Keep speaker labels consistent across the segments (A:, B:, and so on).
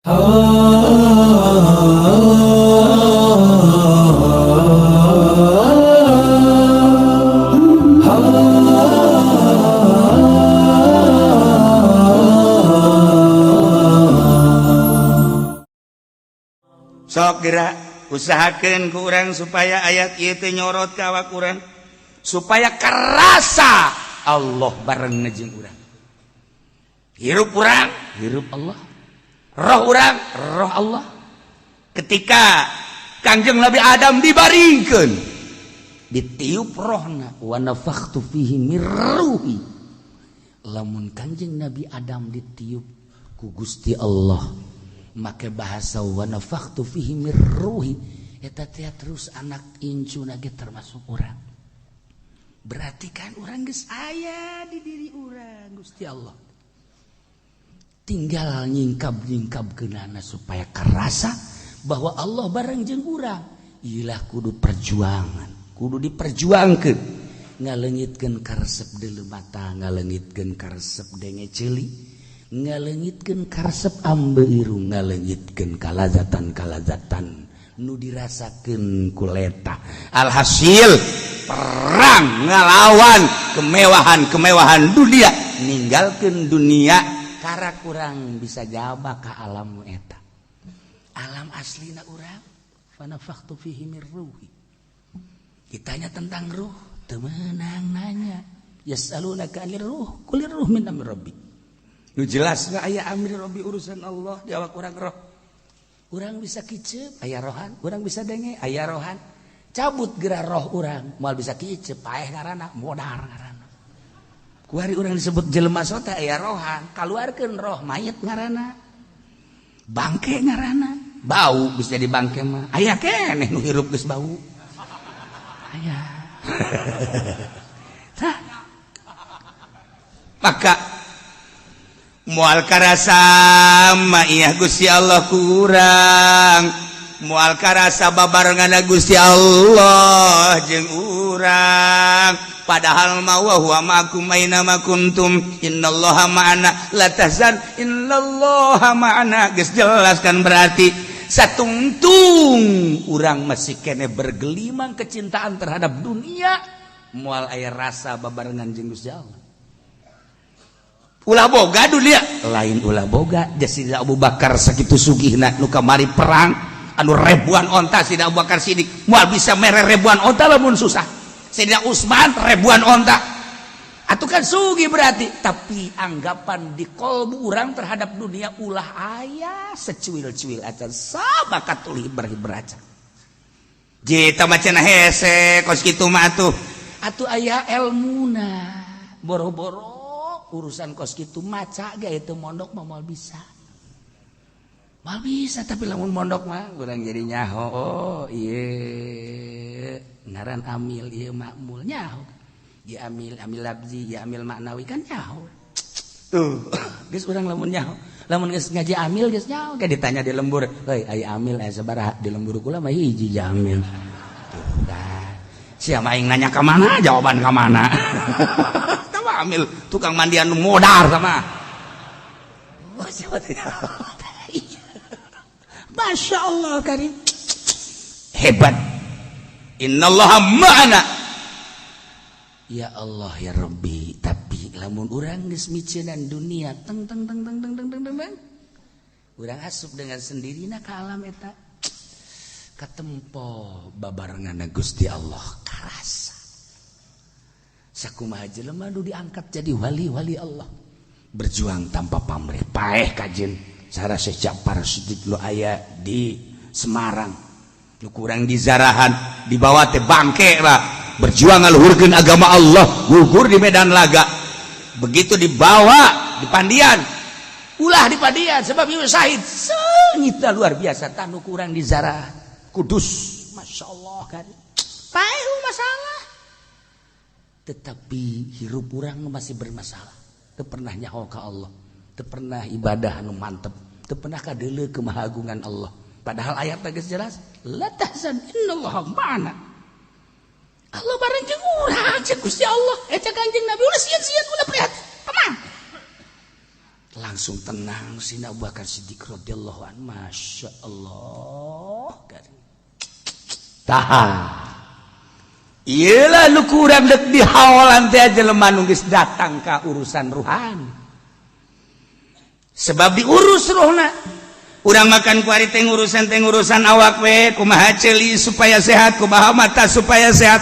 A: Sok gerak usahakan ku urang supaya ayat ieu teh nyorot ka awak urang, supaya kerasa Allah bareng jeung urang. Hirup urang, hirup Allah. Roh urang, roh Allah. Ketika Kangjeng Nabi Adam dibaringkeun, ditiup rohna, wa nafakhtu fihi mir ruhi. Lamun Kangjeng Nabi Adam ditiup ku Gusti Allah make bahasa wa nafakhtu fihi mir ruhi, eta teh terus anak incuna ge termasuk urang. Berarti kan urang geus aya di diri urang Gusti Allah. Tinggal nyingkap-nyingkap kenana supaya kerasa bahwa Allah bareng jeung urang. Ilah kudu perjuangan, kudu diperjuangkeun. Ngalengitkeun karesep deuleu mata, ngalengitkeun karesep denge ceuli, ngalengitkeun karesep ambe irung, ngalengitkeun kalazatan-kalazatan nu dirasakeun ku leta. Alhasil perang ngalawan kemewahan-kemewahan dunia, ninggalkeun dunia kara kurang bisa jawab ka alam eta. Alam aslina urang, wa nafakhtu fihi mir ruhi. Ditanya tentang ruh, teu meunang nanya. Yas'alunaka 'anir ruh, qulir ruh min amri rabbi. Nu jelas nggak aya amri rabbi, urusan Allah di awak urang roh. Urang bisa kicep, aya rohan, urang bisa denge, aya rohan. Cabut geura roh urang, moal bisa kicep, paeh ngaranna, modar ngaranna. Kuari urang disebut jelema sota aya rohan, kaluarkeun roh mayit ngaranna. Bangke ngaranna, bau bisa jadi bangke mah. Aya keneh nu hirup geus bau. Aya. Tah. Maka moal karasa maiyah Gusti Allah kurang, moal karasa babarengan Gusti Allah jeung urang. Padahal ma wa huwa ma'akum aina ma kuntum, innallaha ma'ana, la tahzan innallaha ma'ana. Geus jelas kan, berarti satungtung urang masih kene bergelimang kecintaan terhadap dunia, moal aya rasa babarengan jeung Gusti Allah. Ulah boga dunia, lain ulah boga. Jasida Abu Bakar sakitu sugihna, nu kamari perang anu ribuan onta, Sidina Abu Bakar Siddiq moal bisa mere ribuan onta lamun susah. Sidina Utsman ribuan onta atuh kan sugih berarti. Tapi anggapan di kolbu urang terhadap dunia ulah aya secuil-cuil acan, sama katuli berhiber acan. Jita macana hese kos kitu mah atuh, atuh aya elmuna. Boro-boro urusan kos kitu, maca ge itu mondok mah moal bisa, moal bisa. Tapi lamun mondok mah urang jadi nyaho, oh iya ngaran amil, ieu makmul, nyaho. Ieu amil, amil labzi, ieu amil maknawi, kan nyaho tuh. Geus urang lamun nyaho, lamun geus ngaji amil geus nyaho. Kayak ditanya di lembur, "Heuy, aya amil aya sabaraha?" Di lembur kula mah hiji amil tuh kan. Siapa aing nanya ka mana, jawaban ka mana. Sama amil tukang mandian modar sama. Oh, siapa tidak? Masya Allah karim. Hebat. Innallaha ma'ana. Ya Allah ya Rabbi, tapi lamun urang geus miceunan dunia teng teng teng teng teng teng teng teng. Urang asup dengan sendirina ka alam eta. Katempo babarengan Gusti Allah karasa. Sakumaha jelema nu diangkat jadi wali-wali Allah, berjuang tanpa pamrih, paeh kajen. Sarah Syekh Ja'far Siddiq lu aya di Semarang, nu kurang di Zarahan di bawah teh bangke lah, berjuang ngaluhurkeun agama Allah, gugur di medan laga. Begitu dibawa di Pandian, ulah di Pandian sebab ieu syahid seungitna luar biasa. Tanu kurang di Zarah Kudus, Masya Allah kan paeh masalah. Tetapi hirup urang masih bermasalah, teu pernah nyaho ka Allah, teu pernah ibadah anu mantep, teu pernah kadeuleu kemahagungan Allah. Padahal ayat geus jelas, la tahzan innallaha ma'ana. Allah bareng jeung urang, cek Gusti Allah, eta Kangjeng Nabi, ulah sieun-sieun, ulah prihatin, tenang. Langsung tenang Sina Abu Bakar Siddiq radhiyallahu anhu, masya Allah. Tahan. Iyalah lu kurang dek di haolan teh jelema nu geus datang ka urusan ruhani. Sebab diurus rohna. Urang makan kuari teh urusan teh urusan awak we, kumaha ceuli supaya sehat, kumaha mata supaya sehat.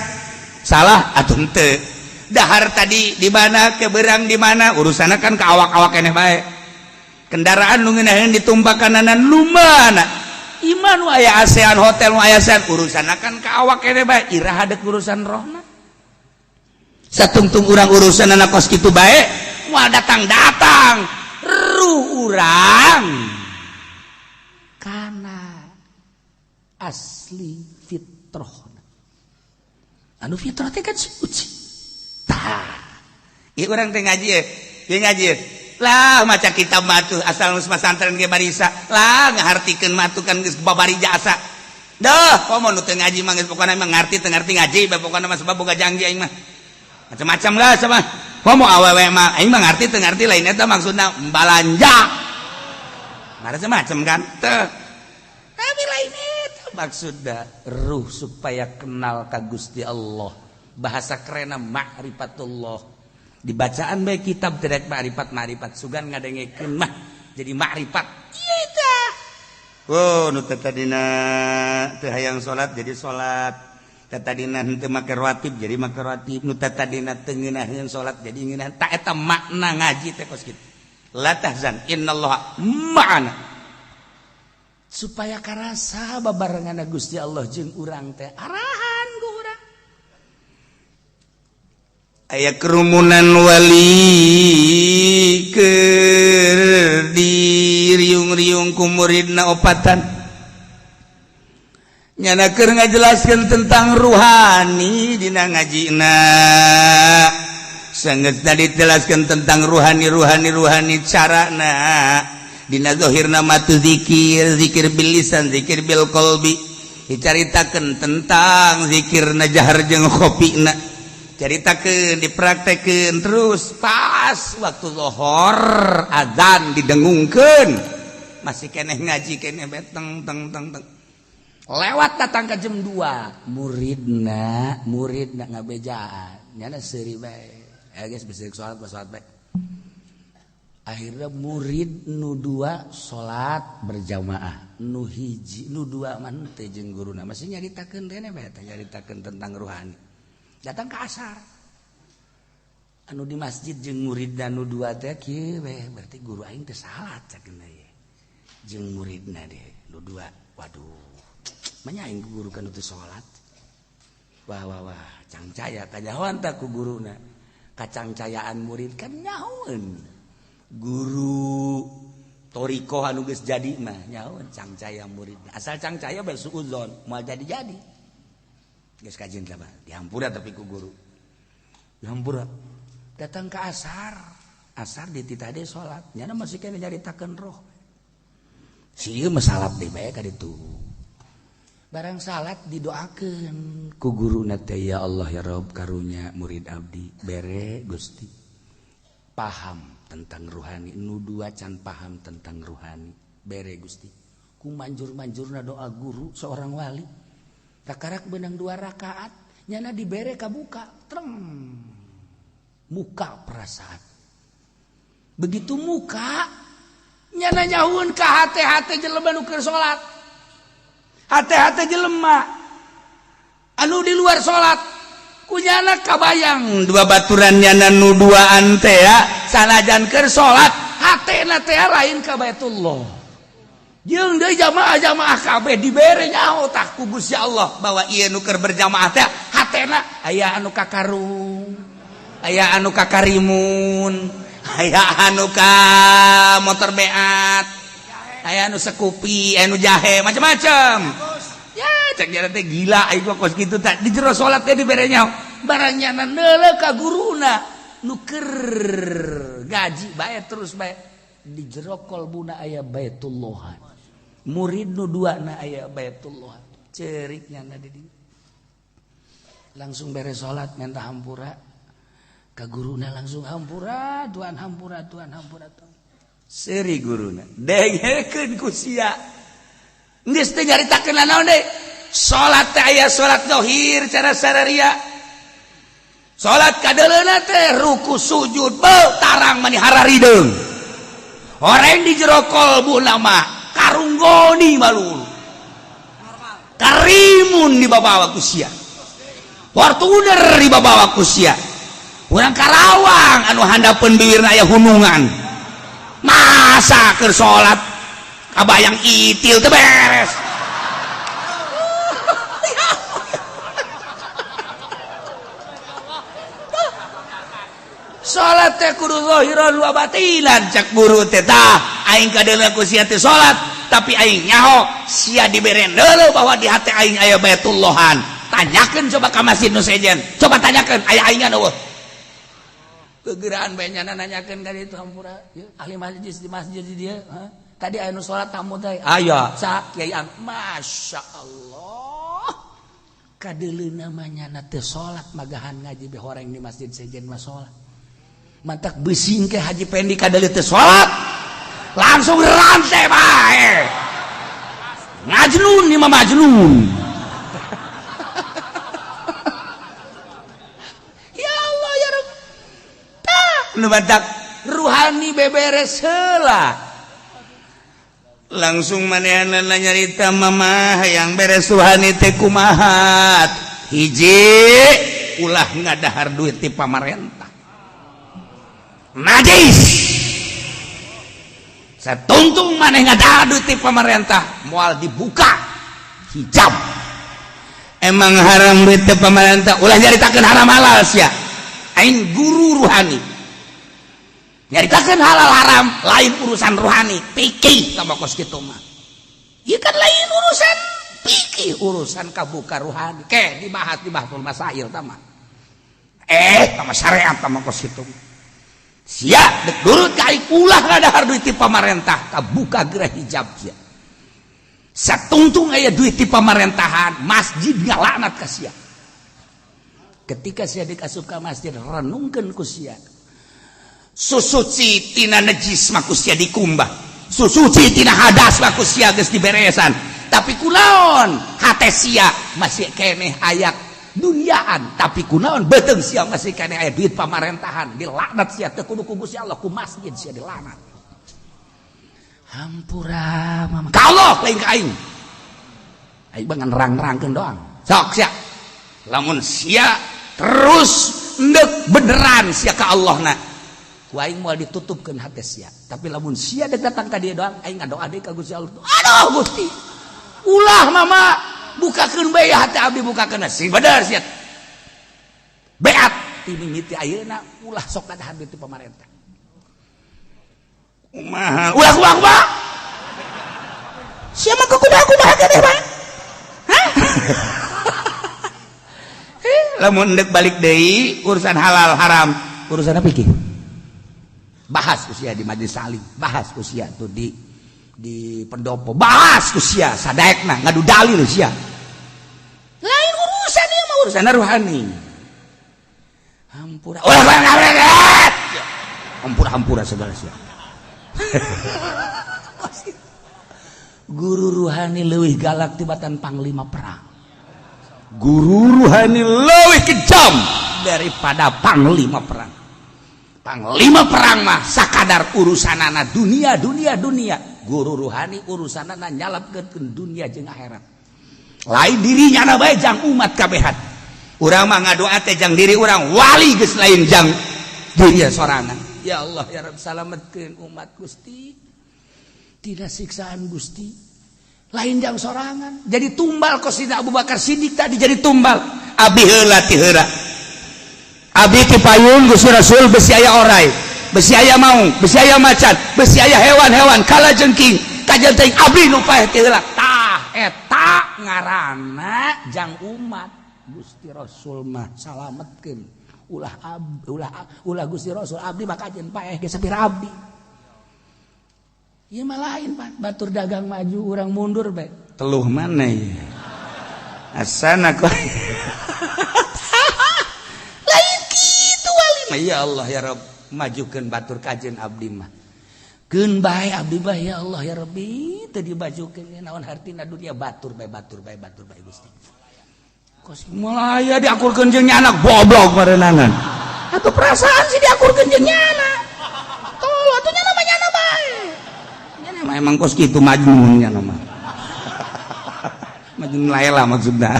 A: Salah atuh henteu. Dahar tadi di mana, keberang di mana, urusanna kan ke awak-awak keneh bae. Kendaraan nu ngeunaheun ditumpakanana nu mana? Iman nu aya ASEAN hotel nu aya ASEAN, urusanna kan ke awak keneh bae. Iraha dek urusan rohna? Satungtung urang urusan anak kos kitu bae, moal datang-datang ruh urang kana asli fitrah. Anu fitrah teh kan suci. Tah, ieu urang teh ngaji ye, ieu ngaji ye. Lah maca kitab mah tuh asal geus masantren ge barisa. Lah ngahartikeun mah tuh kan geus babari jasa. Dah, komo nu teu ngaji mah geus pokona mah ngarti teu ngarti ngaji bae pokona mah sebab boga janji aing mah. Macam-macam lah sama. Komo awewe mah aing mah ngarti teu ngarti lain eta maksudna balanja. Macam-macam kan? Teu. Tapi lain itu maksudna ruh supaya kenal ka Gusti Allah. Bahasa kerenna ma'rifatullah. Dibacaan bae kitab tidak ma'rifat-ma'rifat sugan ngadengekeun mah jadi ma'rifat. Ieu tah. Oh, nu teh tadina teu hayang salat jadi salat. Teh tadina henteu make rawatib jadi make rawatib. Nu teh tadina teu ngeunaheun salat jadi ngeunaheun. Tak eta makna ngaji teh kos kitu. La tahzan innallaha ma'ana. Supaya karasa babarengan Gusti Allah jeung urang teh arahan ku urang. Aya kerumunan wali keur di riung-riung ku muridna opatan. Nyana keur ngajelaskeun tentang ruhani dina ngajina. Sanggeus tadi dijelaskeun tentang ruhani ruhani ruhani carana dina zahirna mah tu zikir, zikir bil lisan, zikir bil qalbi. Dicaritakeun tentang zikirna jahar jeung khofina. Caritakeun dipraktekeun terus pas waktu lohor azan didengungkeun masih keneh ngaji keneh bae teng teng teng teng. Lewat datang ke jam 2 muridna muridna ngabejaan nyana seuri bae ya guys bisa salat salat bae. Akhirnya murid nu dua salat berjamaah, nu hiji nu dua mah teu jeung guruna masih nyaritakeun keneh bae teh nyaritakeun tentang ruhani. Datang ke asar anu di masjid jeung murid nu dua teh kieu we berarti guru aing teh salat cakeun ye jeung muridna deh nu dua. Waduh, manya aing guru kan teu salat. Wah wah wah, cangcaya kanyahoan tah ku guruna. Kacangcayaan murid kan nyahoeun guru toriko anu geus jadi mah nyahoeun cangcaya murid. Asal cangcaya bae suudzon moal jadi-jadi. Geus kajin tah dihampura tapi ku guru. Dihampura. Datang ke asar, asar dititah deui salat. Nyana masih keneh nyaritakeun roh. Si ieu mah salat deui bae ka ditu. Barang salat didoakeun ku guruna teh, ya Allah ya Rob, karunya murid abdi bere Gusti paham tentang ruhani, nu dua can paham tentang ruhani, bere Gusti. Ku manjur-manjurna doa guru seorang wali. Kakarak benang dua rakaat nyana dibere kabuka treng muka perasaan. Begitu muka nyana nyahueun ka hate-hate jelema nu keur salat, hate-hate jelema anu di luar salat kunyana kabayang dua baturan nyana nu duaan teh ya sanajan keur salat hatena teh lain ka Baitullah. Jeung deui jamaah-jamaah kabeh dibere nyaho tah ku Gusti Allah bahwa ieu nu keur berjamaah teh hatena aya anu ka karung, aya anu ka karimun, aya anu ka motor beat, aya anu sekupi, aya anu jahe, macam-macam. Ya cek jalan teh gila aing mah kos kitu tah di jero salat teh dibere nyaho. Barang nyana neuleuh ka guruna nu keur gaji bae terus bae di jero kolbuna aya Baitullah. Murid nu dua na aya Baitullah. Cerik nyana di dieu. Langsung beres salat minta hampura ka guruna langsung hampura, Tuhan hampura, Tuhan hampura, Tuhan. Seuri guruna dengekeun ku sia. Geus teu nyaritakeun naon deui. Salat teh aya salat zahir cara sararia. Salat kadeuleuna teh ruku sujud beuh tarang mani hararideung. Horeng di jero kolbuna mah karunggoni malulu. Karimun dibabawa ku sia. Fortuner dibabawa ku sia. Urang Karawang anu handapeun bibirna aya hunungan. Masa keur salat kabayang itil teu beres. Salat teh kudu zahiran wa batinan cak guru teh tah aing kadeuleu ku sia teh salat tapi aing nyaho sia diberen deuleu bahwa di hati aing aya Baitullahan. Tanyakeun coba ka masjid nu sejen, coba tanyakeun aya aingan eueuh. Kegeraan bae nyana nanyakeun ka ditu hampura ahli masjid di masjid di dieu tadi aya nu salat tamu teh aya sak kiai Masya Allah kadeuleu namanya na teu salat magahan ngaji be horeng di masjid sejen mah salat mantak besing ke Haji Pendi kadeuleu teu salat langsung rantai bae ngajnun ni mah majnun. Ya Allah ya Rabb tah nu mantak ruhani beberes heula langsung manehna nyarita mama hayang beres ruhani teh kumaha hiji ulah ngadahar duit ti pamarentah najis satungtung maneh ngadahar duit ti pamarentah moal dibuka hijab emang haram duit ti pamarentah ulah nyaritakeun haram halal sia aing guru ruhani nyaritakeun halal haram lain urusan ruhani fikih sama kos kitu mah ieu kan lain urusan fikih urusan kabuka ruhani ke dibahas di Bahsul Masail tah mah tama syariat tama kos kitu sia dek nurut ka aing ulah ngadahar duit ti pamarentah kabuka gerah hijab sia satungtung aya duit ti pamarentahan masjid ngalaknat ka sia ketika sia dikasup ka masjid renungkeun ku sia susuci tina najis mah ku sia dikumbah susuci tina hadas mah ku sia geus diberesan tapi kunaon hate sia masih keneh aya duniaan tapi kunaon beuteung sia masih keneh aya duit pamarentahan dilaknat sia teu kudu ku Gusti Allah ku masjid sia dilaknat hampura mama ka Allah lain ka aing aing mah ngan rang-rangkeun doang sok sia lamun sia terus endek beneran sia ka Allah na ku aing moal ditutupkeun hate sia tapi lamun sia dek datang ka dieu doang aing ngadoa deui ka Gusti Allah aduh Gusti ulah mama bukakeun bae hate abdi bukakeun sing bener sia beat ti mimiti ayeuna ulah sok kadahar duit ti pamarentah kumaha ulah kumaha kumaha sia mah kumaha kumaha keneh bae hah lamun endek balik deui urusan halal haram urusan apa fikih bahas usia di majelis salim bahas usia tuh di pendopo bahas usia sadaekna ngadu dalil sia lain urusan ieu mah urusan ruhani hampura ulah hampura hampura segala sia guru ruhani leuwih galak tibatan panglima perang guru ruhani leuwih kejam daripada panglima perang panglima perang mah sakadar urusanana dunia dunia dunia guru ruhani urusanana nyalapkeun dunia jeung akhirat lain dirinya na bae jang umat kabehan urang mah ngadoa teh jang diri urang wali geus lain jang diri sorangan ya Allah ya Rabb salametkeun umat Gusti tina siksaan Gusti lain jang sorangan jadi tumbal kos Sidina Abu Bakar Siddiq tadi jadi tumbal abi heula ti heula abi ti payun Gusti Rasul besi aya orai besi aya maung besi aya macan besi aya hewan-hewan kala jengking kajen teuing abdi nu paeh ti heula tah eta ngaranna jang umat Gusti Rasul mah salametkeun ulah ulah ulah Gusti Rasul abdi mah kajen paeh geus sapira abdi ieu mah lain Pak batur dagang maju urang mundur bae teluh mana ieu asana kok lain kitu wali mah ya Allah ya Rabb majukeun batur kajen abdi mah Keun bae abdi bah ya Allah ya Rabbi teu dibajukeun naon hartina dunia batur bae batur bae batur bae Gusti. Kos mulaya diakurkeun jeung anak goblok mareunangan. Atuh perasaan sih diakurkeun jeung nyana. Tolol atuh nyana mah nyana bae. Nyana mah emang kos kitu majnun nyana mah. Majnun Laila maksudna.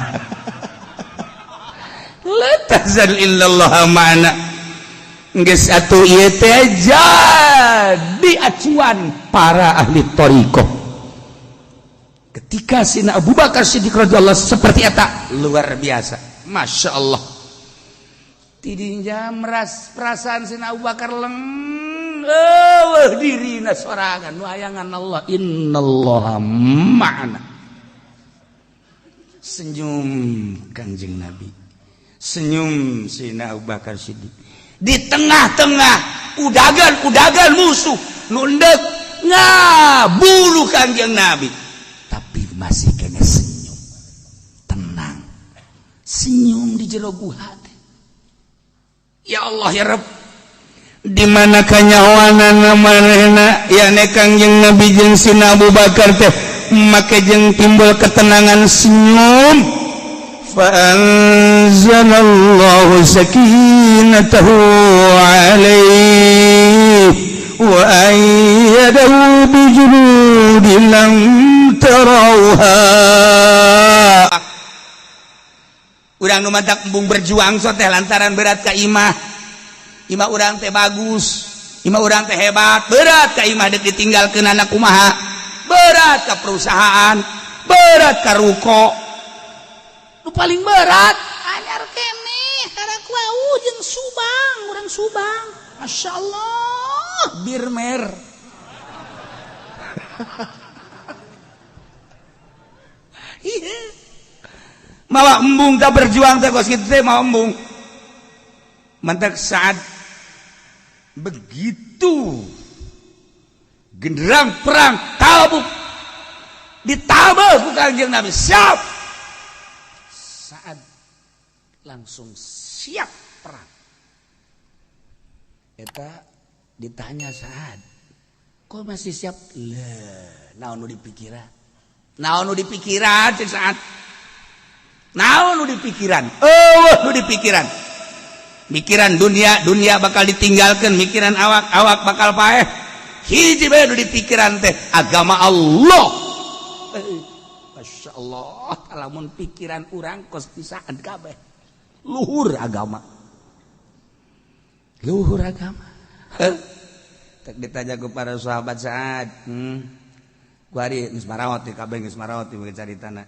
A: La tahzan illallah ma'ana. Geus atuh ieu teh jadi acuan para ahli thariqah. Ketika Sina Abu Bakar Siddiq radhiyallahu seperti eta luar biasa. Masya Allah. Tidinya meras perasaan Sina Abu Bakar leng eueuh dirina sorangan nu hayangan Allah innallaha ma'ana. Senyum Kanjeng Nabi. Senyum Sina Abu Bakar Siddiq. Di tengah-tengah udagan-udagan musuh nundek ngabunuh Kanjeng Nabi, tapi masih kena senyum tenang, senyum di jero guha teh. Ya Allah ya Rabb, di mana kanyahoanana manehna yakni Kanjeng Nabi jeung Sina Abu Bakar teh make jeung timbul ketenangan senyum. فأنزل الله سكينته عليه وأيده بجنود لم تروها. Urang nu matak embung berjuang so teh lantaran berat ka imah. Imah urang teh bagus, imah urang teh hebat, berat ka imah dek ditinggalkeun anak kumaha, berat ka perusahaan, berat ka ruko. Nu paling berat anyar keneh karak wau jeung Subang, urang Subang. Masya Allah, birmer. Iya. Mawa embung tak berjuang teh kos kitu teh mawa embung. Mantak saat begitu genderang perang Tabuk ditabah ku Kanjeng Nabi, siap. Saat langsung siap perang. Eta ditanya saat, kok masih siap? Lah, naon nu dipikiran? Naon nu dipikiran cek saat? Naon nu dipikiran? Eueuh nu dipikiran. Mikiran dunia, dunia bakal ditinggalkan, mikiran awak, awak bakal paeh. Hiji bae nu dipikiran teh agama Allah. Masya Allah, lamun pikiran urang kos pisaan kabeh. Luhur agama. Luhur agama. Tak ditanya ke para sahabat saat, kuari geus maraot di kabeh geus maraot di caritana.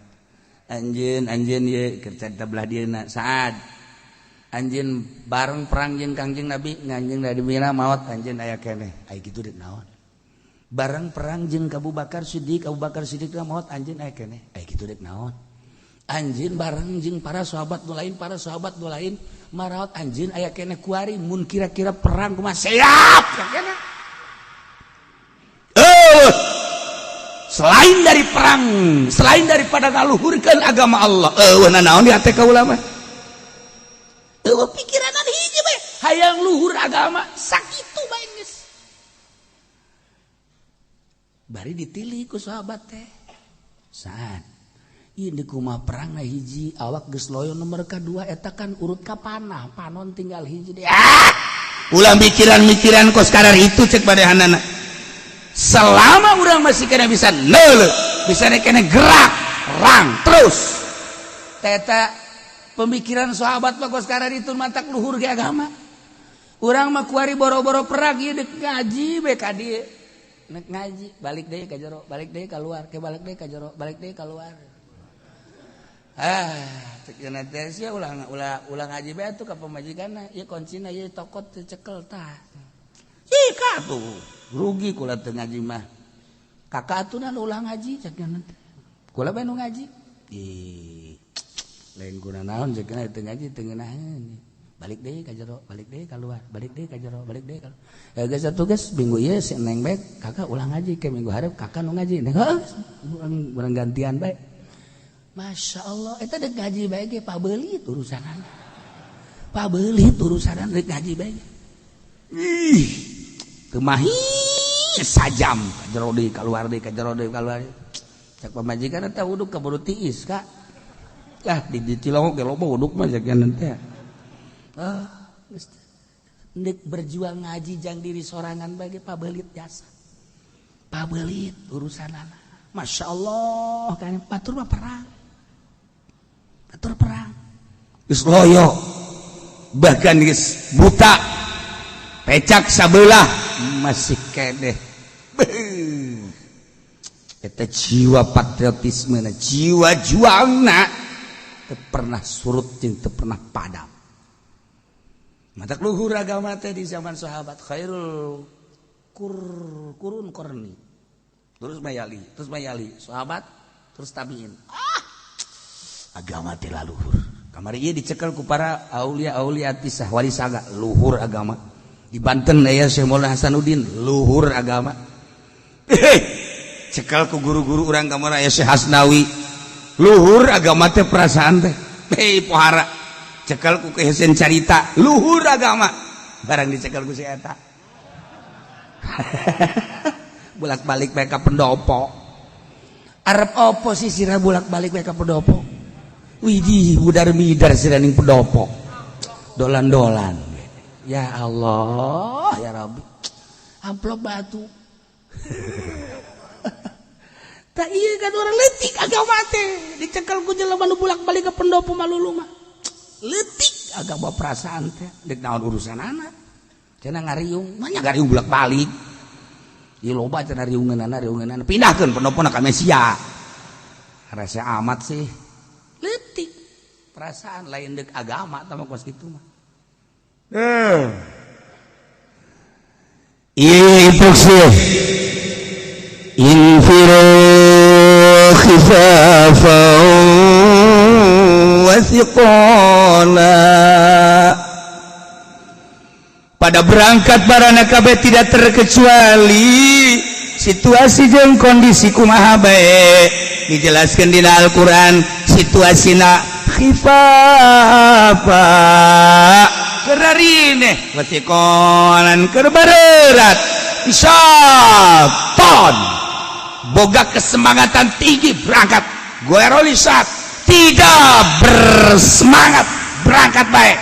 A: Anjeun anjeun ye keur carita belah dieuna saat. Anjeun bareng perang jeung Kangjeng Nabi, nganjeun dari mina maot anjeun aya keneh. Ai kitu deuk naon? Bareng perang jeung Abu Bakar Siddiq, Abu Bakar Siddiq maot anjeun aya keneh. Ai kitu deuk naon? Anjeun bareng jeung para sahabat nu lain, para sahabat nu lain maraot anjeun aya keneh kuari mun kira-kira perang kumaha siap keneh. Selain dari perang, selain daripada ngaluhurkeun agama Allah, eueuh naon di hate kaula mah? Eueuh pikiranan hiji bae, hayang luhur agama sakitu bae geus. Bari ditili ku sahabat teh. Saat ieu deuk kumaha perangna hiji, awak geus loyo nomor kadua eta kan urut ka panah, panon tinggal hiji deui. Ah! Ulah mikiran-mikiran kos karar itu cek badehanana. Selama urang masih kena bisa neuleuh, bisa kena gerak, rang terus. Teta pemikiran sahabat mah kos karar itu mantak luhur ge agama. Urang mah kuari boro-boro perang ieu deuk ngaji bae ka dieu. Nek ngaji balik deui ka jero, balik deui keluar, ke balik deui ka jero, balik deui keluar. Ah, cek cenah teh sia ulah ulah ulah ngaji bae atuh ka pamajikanna, ieu kuncina ieu tokot teu cekel tah. Ih ka tuh, rugi kula teu ngaji mah. Kakak atuh na ulah ngaji cek cenah teh. Kula bae nu ngaji. Ih, lain guna naon cek cenah teu ngaji teu ngeunaheun. Balik deui ka jero, balik deui keluar, balik deui ka jero, balik deui ka. Ya geus atuh geus minggu ieu si Neng bae kakak ulah ngaji ke minggu hareup kakak nu ngaji. Neng heuh, urang gantian bae. Masya Allah, eta dek ngaji bae ge pabeulit urusanana. Pabeulit urusanana dek ngaji bae. Ih, teu mahir Sajam ka jero deui, kaluar deui, ka jero deui, kaluar. Cek pamajikan, "Eta uduk kaburu tiis, Kak." Ah, di Cilongok ge loba uduk mah, cek teh. Ah, geus ndek berjuang ngaji jang diri sorangan bagi pabelit jasa. Pabelit urusan anak. Masya Allah, kan batur mah perang. Batur perang. Geus loyo. Bahkan geus buta. Pecak sabelah masih keneh. Eta jiwa patriotisme, jiwa juangna teu pernah surut jeung teu pernah padam. Matak luhur agama teh di zaman sahabat, khairul qurun qarni. Terus mayali, terus mayali, sahabat, terus tabiin. Ah, agama teh luhur. Kamari ieu dicekel ku para aulia aulia tisah wali saga, luhur agama. Di Banten aya Syekh Maulana Hasanuddin, luhur agama. Cekel ku guru-guru urang kamari, aya Syekh Hasnawi, luhur agama teh perasaan teh. Hei, pohara cekel ku Hesen carita, luhur agama. Barang dicekel ku si eta, bolak-balik bae ka pendopo. Arep opo sih sirah bolak-balik bae ka pendopo? Widih, budar midar sirah ning pendopo. Dolan-dolan. Ya Allah, ya Rabbi. Amplop batu. Tak iya kan, orang letik agama teh dicekel ku jelema nu bolak-balik ke pendopo malulu mah. Letik agama perasaan teh, dek naon urusan anak. Cenah ngariung, banyak ngariung bolak-balik. Ieu loba cenah riungeunana, riungeunana. Pindahkeun pendopona ka Mesia. Rasa amat sih. Letik perasaan, lain dek agama tah mah kos kitu mah. Eh. Iya, instruksi. Infiru khifafan wa thiqala. Pada berangkat barana kabeh, tidak terkecuali situasi jeung kondisi kumaha bae. Dijelaskan di Al-Qur'an, situasina khifafa, keur rarineh, wa thiqalan, keur berat, bisa ton boga kesemangatan tinggi berangkat, gue rolisat tidak bersemangat berangkat baik,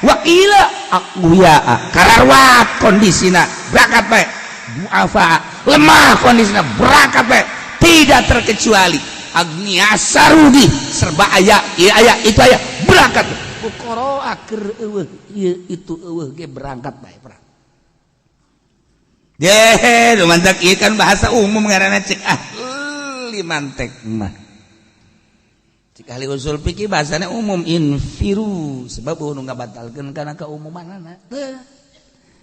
A: wakila aku ya kararwat kondisina berangkat baik, duafa, lemah kondisina berangkat baik, tidak terkecuali agnia sarudi, serba aya, iya aya, itu aya, berangkat. Fukara keur eueuh ieu itu eueuh ge berangkat bae perang. Deh, mantak ieu kan bahasa umum ngaranna cek ahli mantek mah. Cek ahli usul fikih bahasanya umum, infiru, sebab nu ngabatalkeun kana keumumanana. Teu.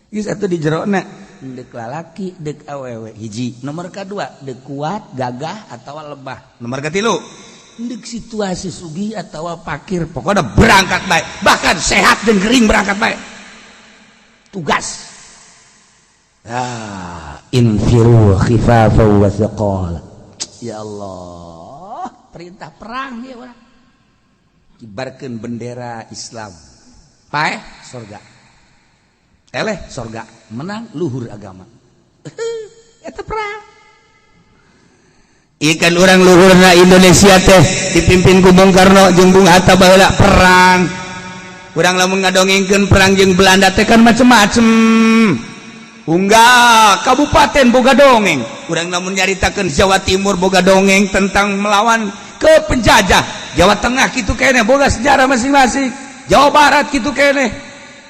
A: Geus atuh di jerona deuk lalaki deuk awewe hiji, nomor kadua deuk kuat gagah atawa lebah, nomor katilu deuk situasi sugih atawa pakir, pokoknya berangkat baik, bahkan sehat dan kering berangkat baik tugas. Ah, infiru khifafa wa thiqala. Ya Allah, perintah perang ya orang. Kibarkeun bendera Islam. Paeh surga. Eleh surga, menang luhur agama. Eta perang. Ikan orang luhurna Indonesia teh dipimpin ku Bung Karno jeung Bung Hatta baheula perang. Urang lamun ngadongengkeun perang jeung Belanda teh kan macem-macem. Unggah kabupaten boga dongeng. Urang lamun nyaritakeun Jawa Timur boga dongeng tentang melawan ke penjajah. Jawa Tengah gitu kene boga sejarah masing-masing. Jawa Barat gitu kene.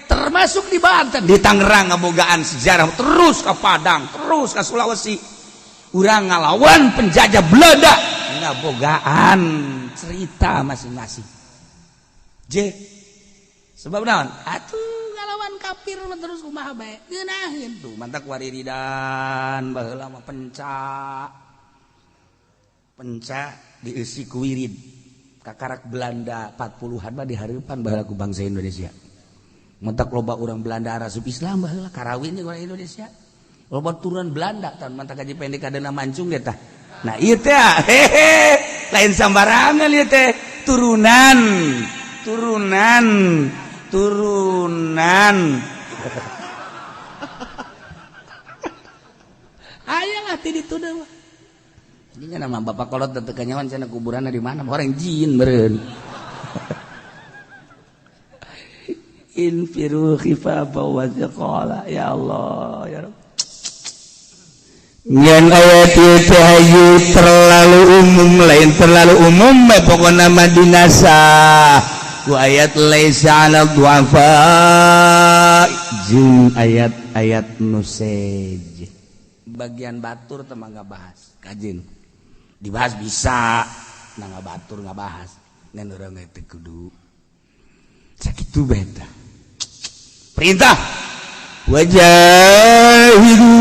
A: Termasuk di Banten, di Tangerang ngabogaan sejarah, terus ke Padang, terus ke Sulawesi. Urang ngalawan penjajah Belanda ngabogaan cerita masing-masing. J. Sebab naon? Atuh ngalawan kafir terus kumaha bae ngeunaheun tuh, mantak wariridan baheula mah pencak. Pencak dieusi ku wirid. Kakarak Belanda 40-an mah dihareupan baheula ku bangsa Indonesia. Mantak loba urang Belanda arasup Islam baheula, karawin jeung urang Indonesia. Loba turunan Belanda tan, mantak gaji pendek kadena mancung ge tah. Nah, ieu teh hehe, lain sambarangan ieu teh, turunan turunan turunan. Tengah ti ditu deui. Jadi nama bapak kolot teu kanyawan cenah kuburanna di mana? Orang jin meureun. Infiru khifafa wa thiqala ya Allah ya Rabb. Ngan ayat ieu teh terlalu umum lain terlalu umum bae pokona mah dinasah ku ayat laisa 'alal du'afa jeung ayat-ayat nu seje. Bagian batur teh mah bahas kajin. Dibahas bisa nah batur ngabahas ngan urang teh kudu sakitu bae tah. Perintah wajahidu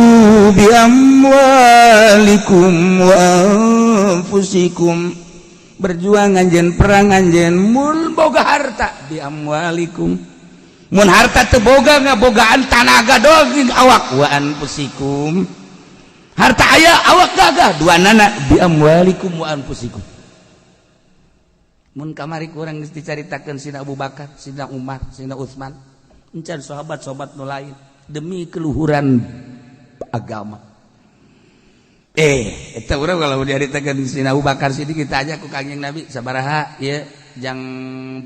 A: bi amwalikum wa anfusikum, berjuang anjeun perang anjeun mun boga harta bi amwalikum, mun harta teu boga ngabogaan tanaga doang awak wa anfusikum, harta aya awak gagah dua nana bi amwalikum wa anfusikum. Mun kamari kurang geus dicaritakeun sina Abu Bakar, sina Umar, sina Utsman, encan sahabat-sahabat nu lain demi keluhuran agama. Eta urang kalau diaritakeun sina Abu Bakar sini kita aja ku Kangjeng Nabi sabaraha ieu jang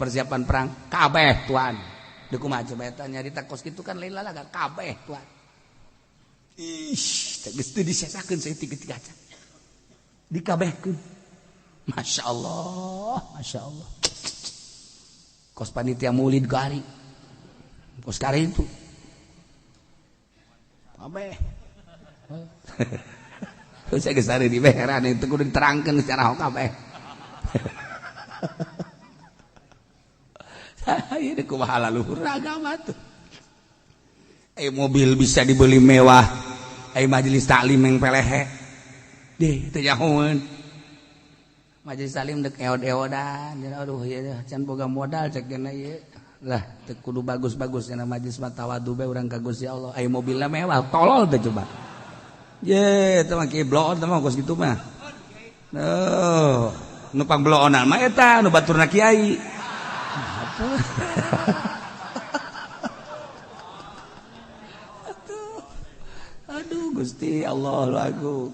A: persiapan perang kabeh tuan. Deuk kumaha coba eta nyarita kos kitu kan lain lalaga kabeh tuan. Ih, teh geus teu disesakeun saeutik-eutik acan. Dikabehkeun. Masya Allah, Masya Allah. Kos panitia maulid kari. Kos kari itu. Kabeh. Saya geus ari di beheran itu kudu diterangkeun secara kabeh. Ieu kumaha laluhur agama tuh. Mobil bisa dibeli mewah, majelis taklim yang pelehe. Deh, teu nyahoeun. Majelis taklim dek eod-eodan, aduh ieu can boga modal cek geuna ieu. Lah, teu kudu bagus-bagus cenah majelis mah tawadu bae urang ka Gusti Allah. Ai mobilna mewah, tolol teh coba. Ye, teh mah kibloon teh mah kos kitu mah. Oh, nu pangbloonan mah eta nu baturna kiai. Aduh. Aduh Gusti Allah aku.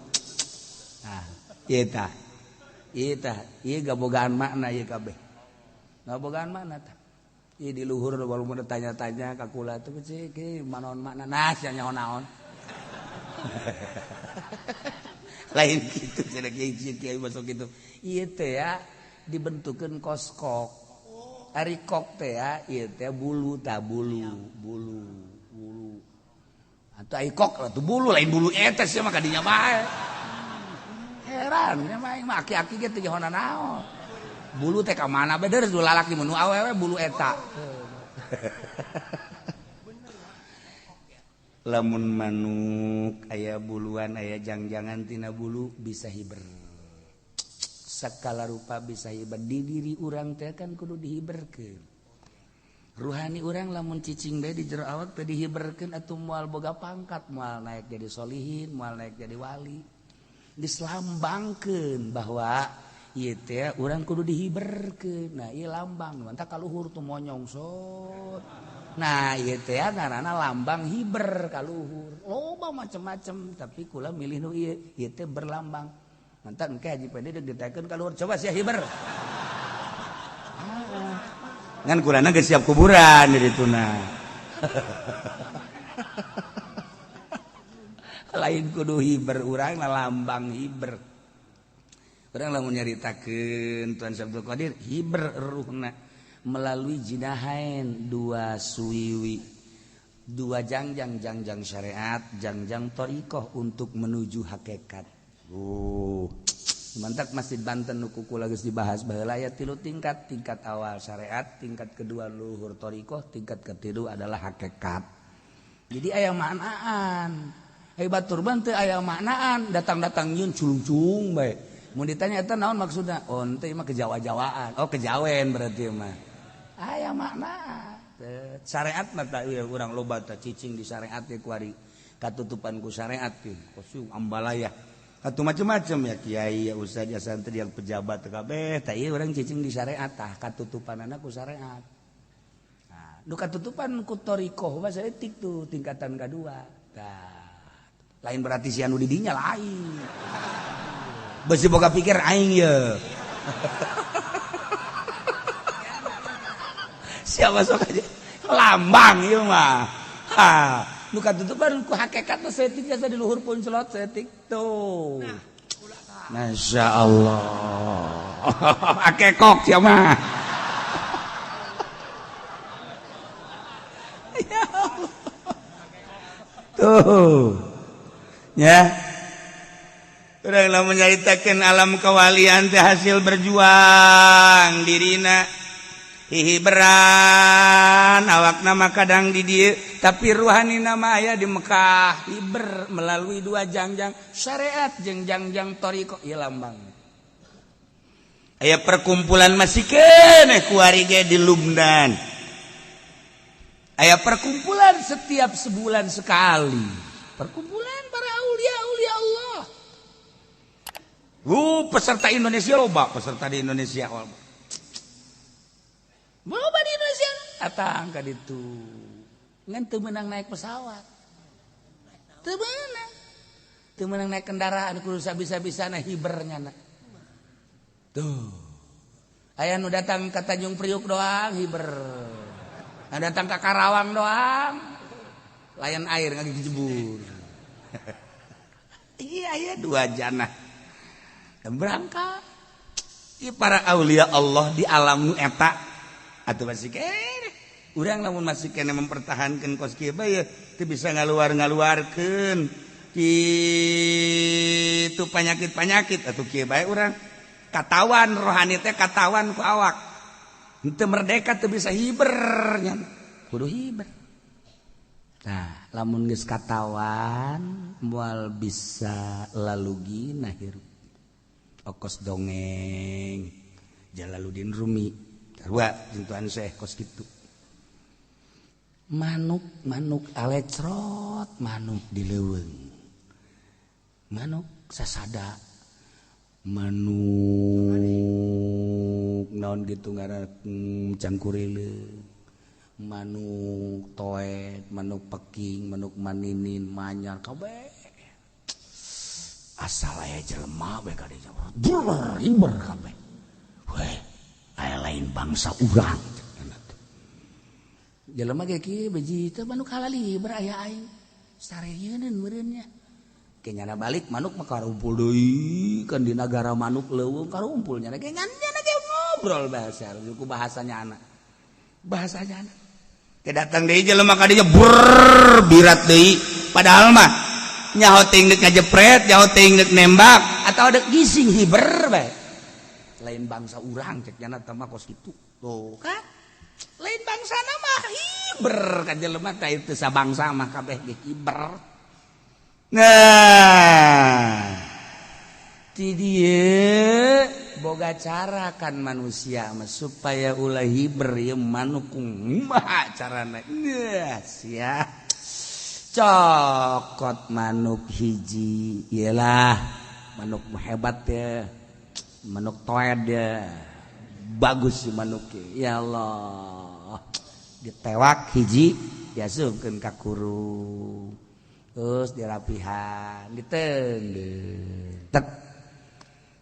A: Nah, ieu tah. Ieu tah, ieu gabogaan makna ieu kabeh. Gabogaan makna tah. Ieu di luhur walaupun tanya-tanya ka kula teh cik manaon makna nah sia nyaho naon. Lain kitu cenah kiai masuk kitu. Ieu teh ya dibentukeun kos kok. Ari kok teh ya ieu teh bulu tah bulu, bulu, bulu. Atuh ai kok lah tuh bulu lain bulu eta sia mah kadinya bae. Heran nya mah aing mah aki-aki ge teu nyaho naon. Bulu teh ka mana bae deur lalaki mun nu awewe bulu eta. Lamun manuk aya buluan aya jangjangan tina bulu bisa hiber. Sakala rupa bisa hiber di diri urang teh kan kudu dihiberkeun. Ruhani urang lamun cicing bae di jero awak teh dihiberkeun atuh moal boga pangkat, moal naik jadi solihin, moal naik jadi wali. Diselambangkeun bahwa ieu teh urang kudu dihiberkeun. Nah, ieu lambang mantap kaluhur tuh monyong sot. Nah, ieu teh ngaranna lambang hiber kaluhur. Loba macem-macem tapi kula milih nu ieu, ieu teh berlambang. Mantap engke Haji Pedi deuk ditekeun kaluhur coba sia hiber. Ngan kulana geus siap kuburan di dituna. Lain kudu hiber urang lambang hiber. Urang lamun nyaritakeun Tuan Syekh Abdul Qadir hiber ruhna melalui jinahain dua suwiwi, dua jangjang, jangjang syariat, jangjang thariqah untuk menuju hakikat. Mantap Masjid Banten nu kukula geus dibahas baheula aya tilu tingkat, tingkat awal syariat, tingkat kedua luhur thariqah, tingkat ketilu adalah hakikat. Jadi aya maknaan. Ai batur ban teu aya maknaan, datang-datang nyieun culung-culung bae. Mun ditanya eta naon maksudna? Oh, ente mah kejawa-jawaan. Oh, kejawen berarti mah. Aya makna. Syariat mah tah ieu urang loba tah cicing di syariat teh kuari katutupan ku syariat teh. Kosum ambalaya. Atau macam-macam ya kiai ya ustaz ya santri yang pejabat kabeh tah ieu urang cicing di syariat tah katutupanana ku syariat. Nah, nu katutupan ku thariqah mah saeutik tuh tingkatan kadua. Tah. Lain berarti si anu di dinya lain. Besi boga pikir aing ye. Siapa sok aja lambang ieu mah. Ha, nu katutupan ku hakikatna setik jasa di luhur pun celot setik tuh. Masya Allah. Akekok sia mah. Ya Allah. Tuh. Ya. Urang lamun nyaritakeun alam kewalian teh hasil berjuang dirina. Hihiberan awakna mah kadang di dieu tapi ruhanina mah aya di Mekah hiber melalui dua jangjang syariat jeung jangjang thariqah ieu lambang. Aya perkumpulan masih keneh kuari ge di Lubnan. Aya perkumpulan setiap sebulan sekali. Perkumpulan para aulia-aulia Allah. Peserta Indonesia loba, peserta di Indonesia loba. Loba di Indonesia datang ka ditu. Ngan teu meunang naik pesawat. Teu meunang. Teu meunang naik kendaraan kudu sabisa-bisana hiber nyana. Tuh. Aya nu datang ka Tanjung Priuk doang hiber. Anu datang ka Karawang doang. Layan air ngagijebur. Iya aya dua janah. Dan berangkat. Ieu para aulia Allah di alam nu eta atuh masih keneh. Urang lamun masih keneh mempertahankan kos kieu bae teu bisa ngaluar-ngaluarkeun kitu panyakit-panyakit atuh kieu bae urang. Katawan rohani teh katawan ku awak. Henteu merdeka teu bisa hiber nya. Kudu hiber. Nah, lamun geus katawan moal bisa lalugina hirup. Okos dongeng Jalaluddin Rumi sarua jeung Tuan Syekh kos kitu. Manuk manuk alecrot manuk di leuweung. Manuk sasada manuk naon gitu ngaran cangkurileung. Manuk toet, manuk peking, manuk maninin, manyar kabeh. Asal aya jelema we ka dinya. Brr, hiber kabeh. Weh, aya lain bangsa urang. Jelema ge kieu beji teh manuk halal hiber aya aing. Sareuyeun meureun nya. Ke nyana balik manuk mah karumpul deui kan di nagara manuk leuweung karumpul nyana ge ngan nyana ge ngobrol bahasa ku bahasanya anak. Bahasanya anak. Ke datang deui jelema ka dinya brrr birat deui padahal mah nyaho ting deuk ngajepret, nyaho ting deuk nembak atau deuk gising hiber bae. Lain bangsa urang cek nyana teh mah kos kitu. Tuh kan. Lain bangsana mah hiber kan jelema teh teu sabangsa mah kabeh ge hiber. Nah, ti dieu boga cara kan manusia mah supaya ulah hiber ieu manuk kumaha carana. Nah, sia. Cokot manuk hiji iyalah manuk hebat ya, manuk toed ya, bagus si manuk ya Allah. Ditewak hiji diasupkeun ka kurung terus dirapihan diteundeun tek.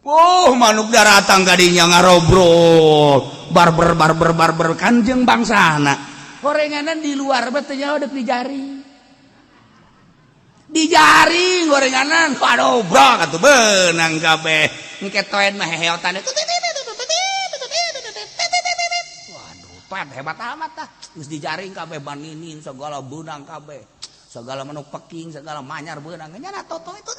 A: Oh manuk daratang kadinya ngarobrol barber barber barber kanjeng bangsana gorenganan di luar teh nyaho deuk dijaring dijaring gorenganan waduh brok atuh beunang kabeh engke toen mah heheotan waduh toen hebat amat tah geus dijaring kabeh baninin segala beunang kabeh segala manuk peking segala manyar beunang nyana toto itu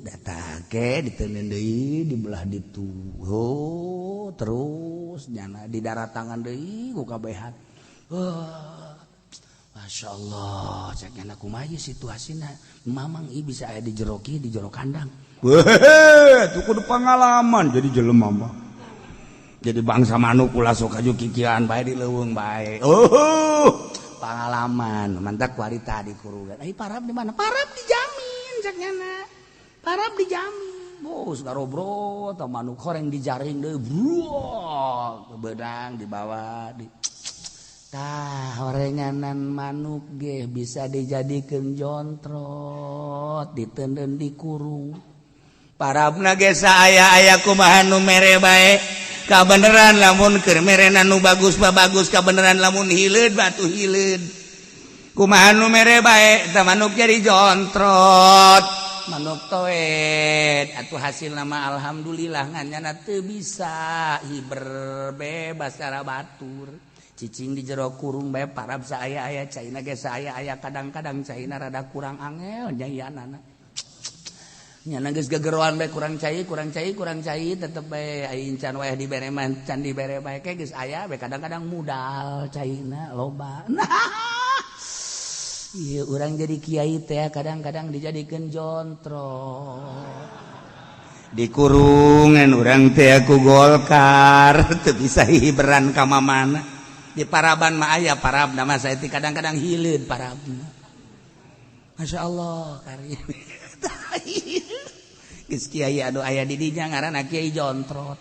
A: datang ke diteundeun deui di belah ditu oh terus nyana di daratangan deui ku kabehan. Masya Allah, cek nyana kumaha situasina mamang ieu bisa aya di jero kieu di jero kandang. Weh, itu kudu pengalaman jadi jelema mah. Jadi bangsa manuk ulah sok aju kikian bae di leuweung bae. Oh, pengalaman mantap kualitas di kurugan. Ai parab di mana? Parab dijamin cek nyana. Parab dijamin. Bos garobro atau manuk horeng dijaring deui, brok beudang dibawa di Tah horenganan manuk ge bisa dijadikeun jontrot, ditenden dikurung. Parabna ge saaya-aya kumaha nu mere bae. Kabeneran lamun keur merena nu bagus mah bagus, kabeneran lamun hileud batu hileud. Kumaha nu mere bae tah manuk jadi jontrot. Manuk toed atuh hasil nama alhamdulillah ngan nyana teu bisa hiber bebas cara batur. Cicing di jero kurung bae parab saaya-aya caina ge saaya-aya kadang-kadang caina rada kurang angel nyayanana. Nyana geus gegeroan bae kurang cai, kurang cai, kurang cai tetep bae aing can wayah dibere mah can dibere bae ke geus aya bae kadang-kadang mudal caina loba. Nah, ieu urang jadi kiai teh kadang-kadang dijadikeun jontrot. Dikurungan urang teh ku Golkar teu bisa hiberan ka mamana. Di paraban mah aya parabna mah saeutik kadang-kadang hileud parabna. Masya Allah karim. Geus kiai anu aya di dinya ngaranna kiai jontrot.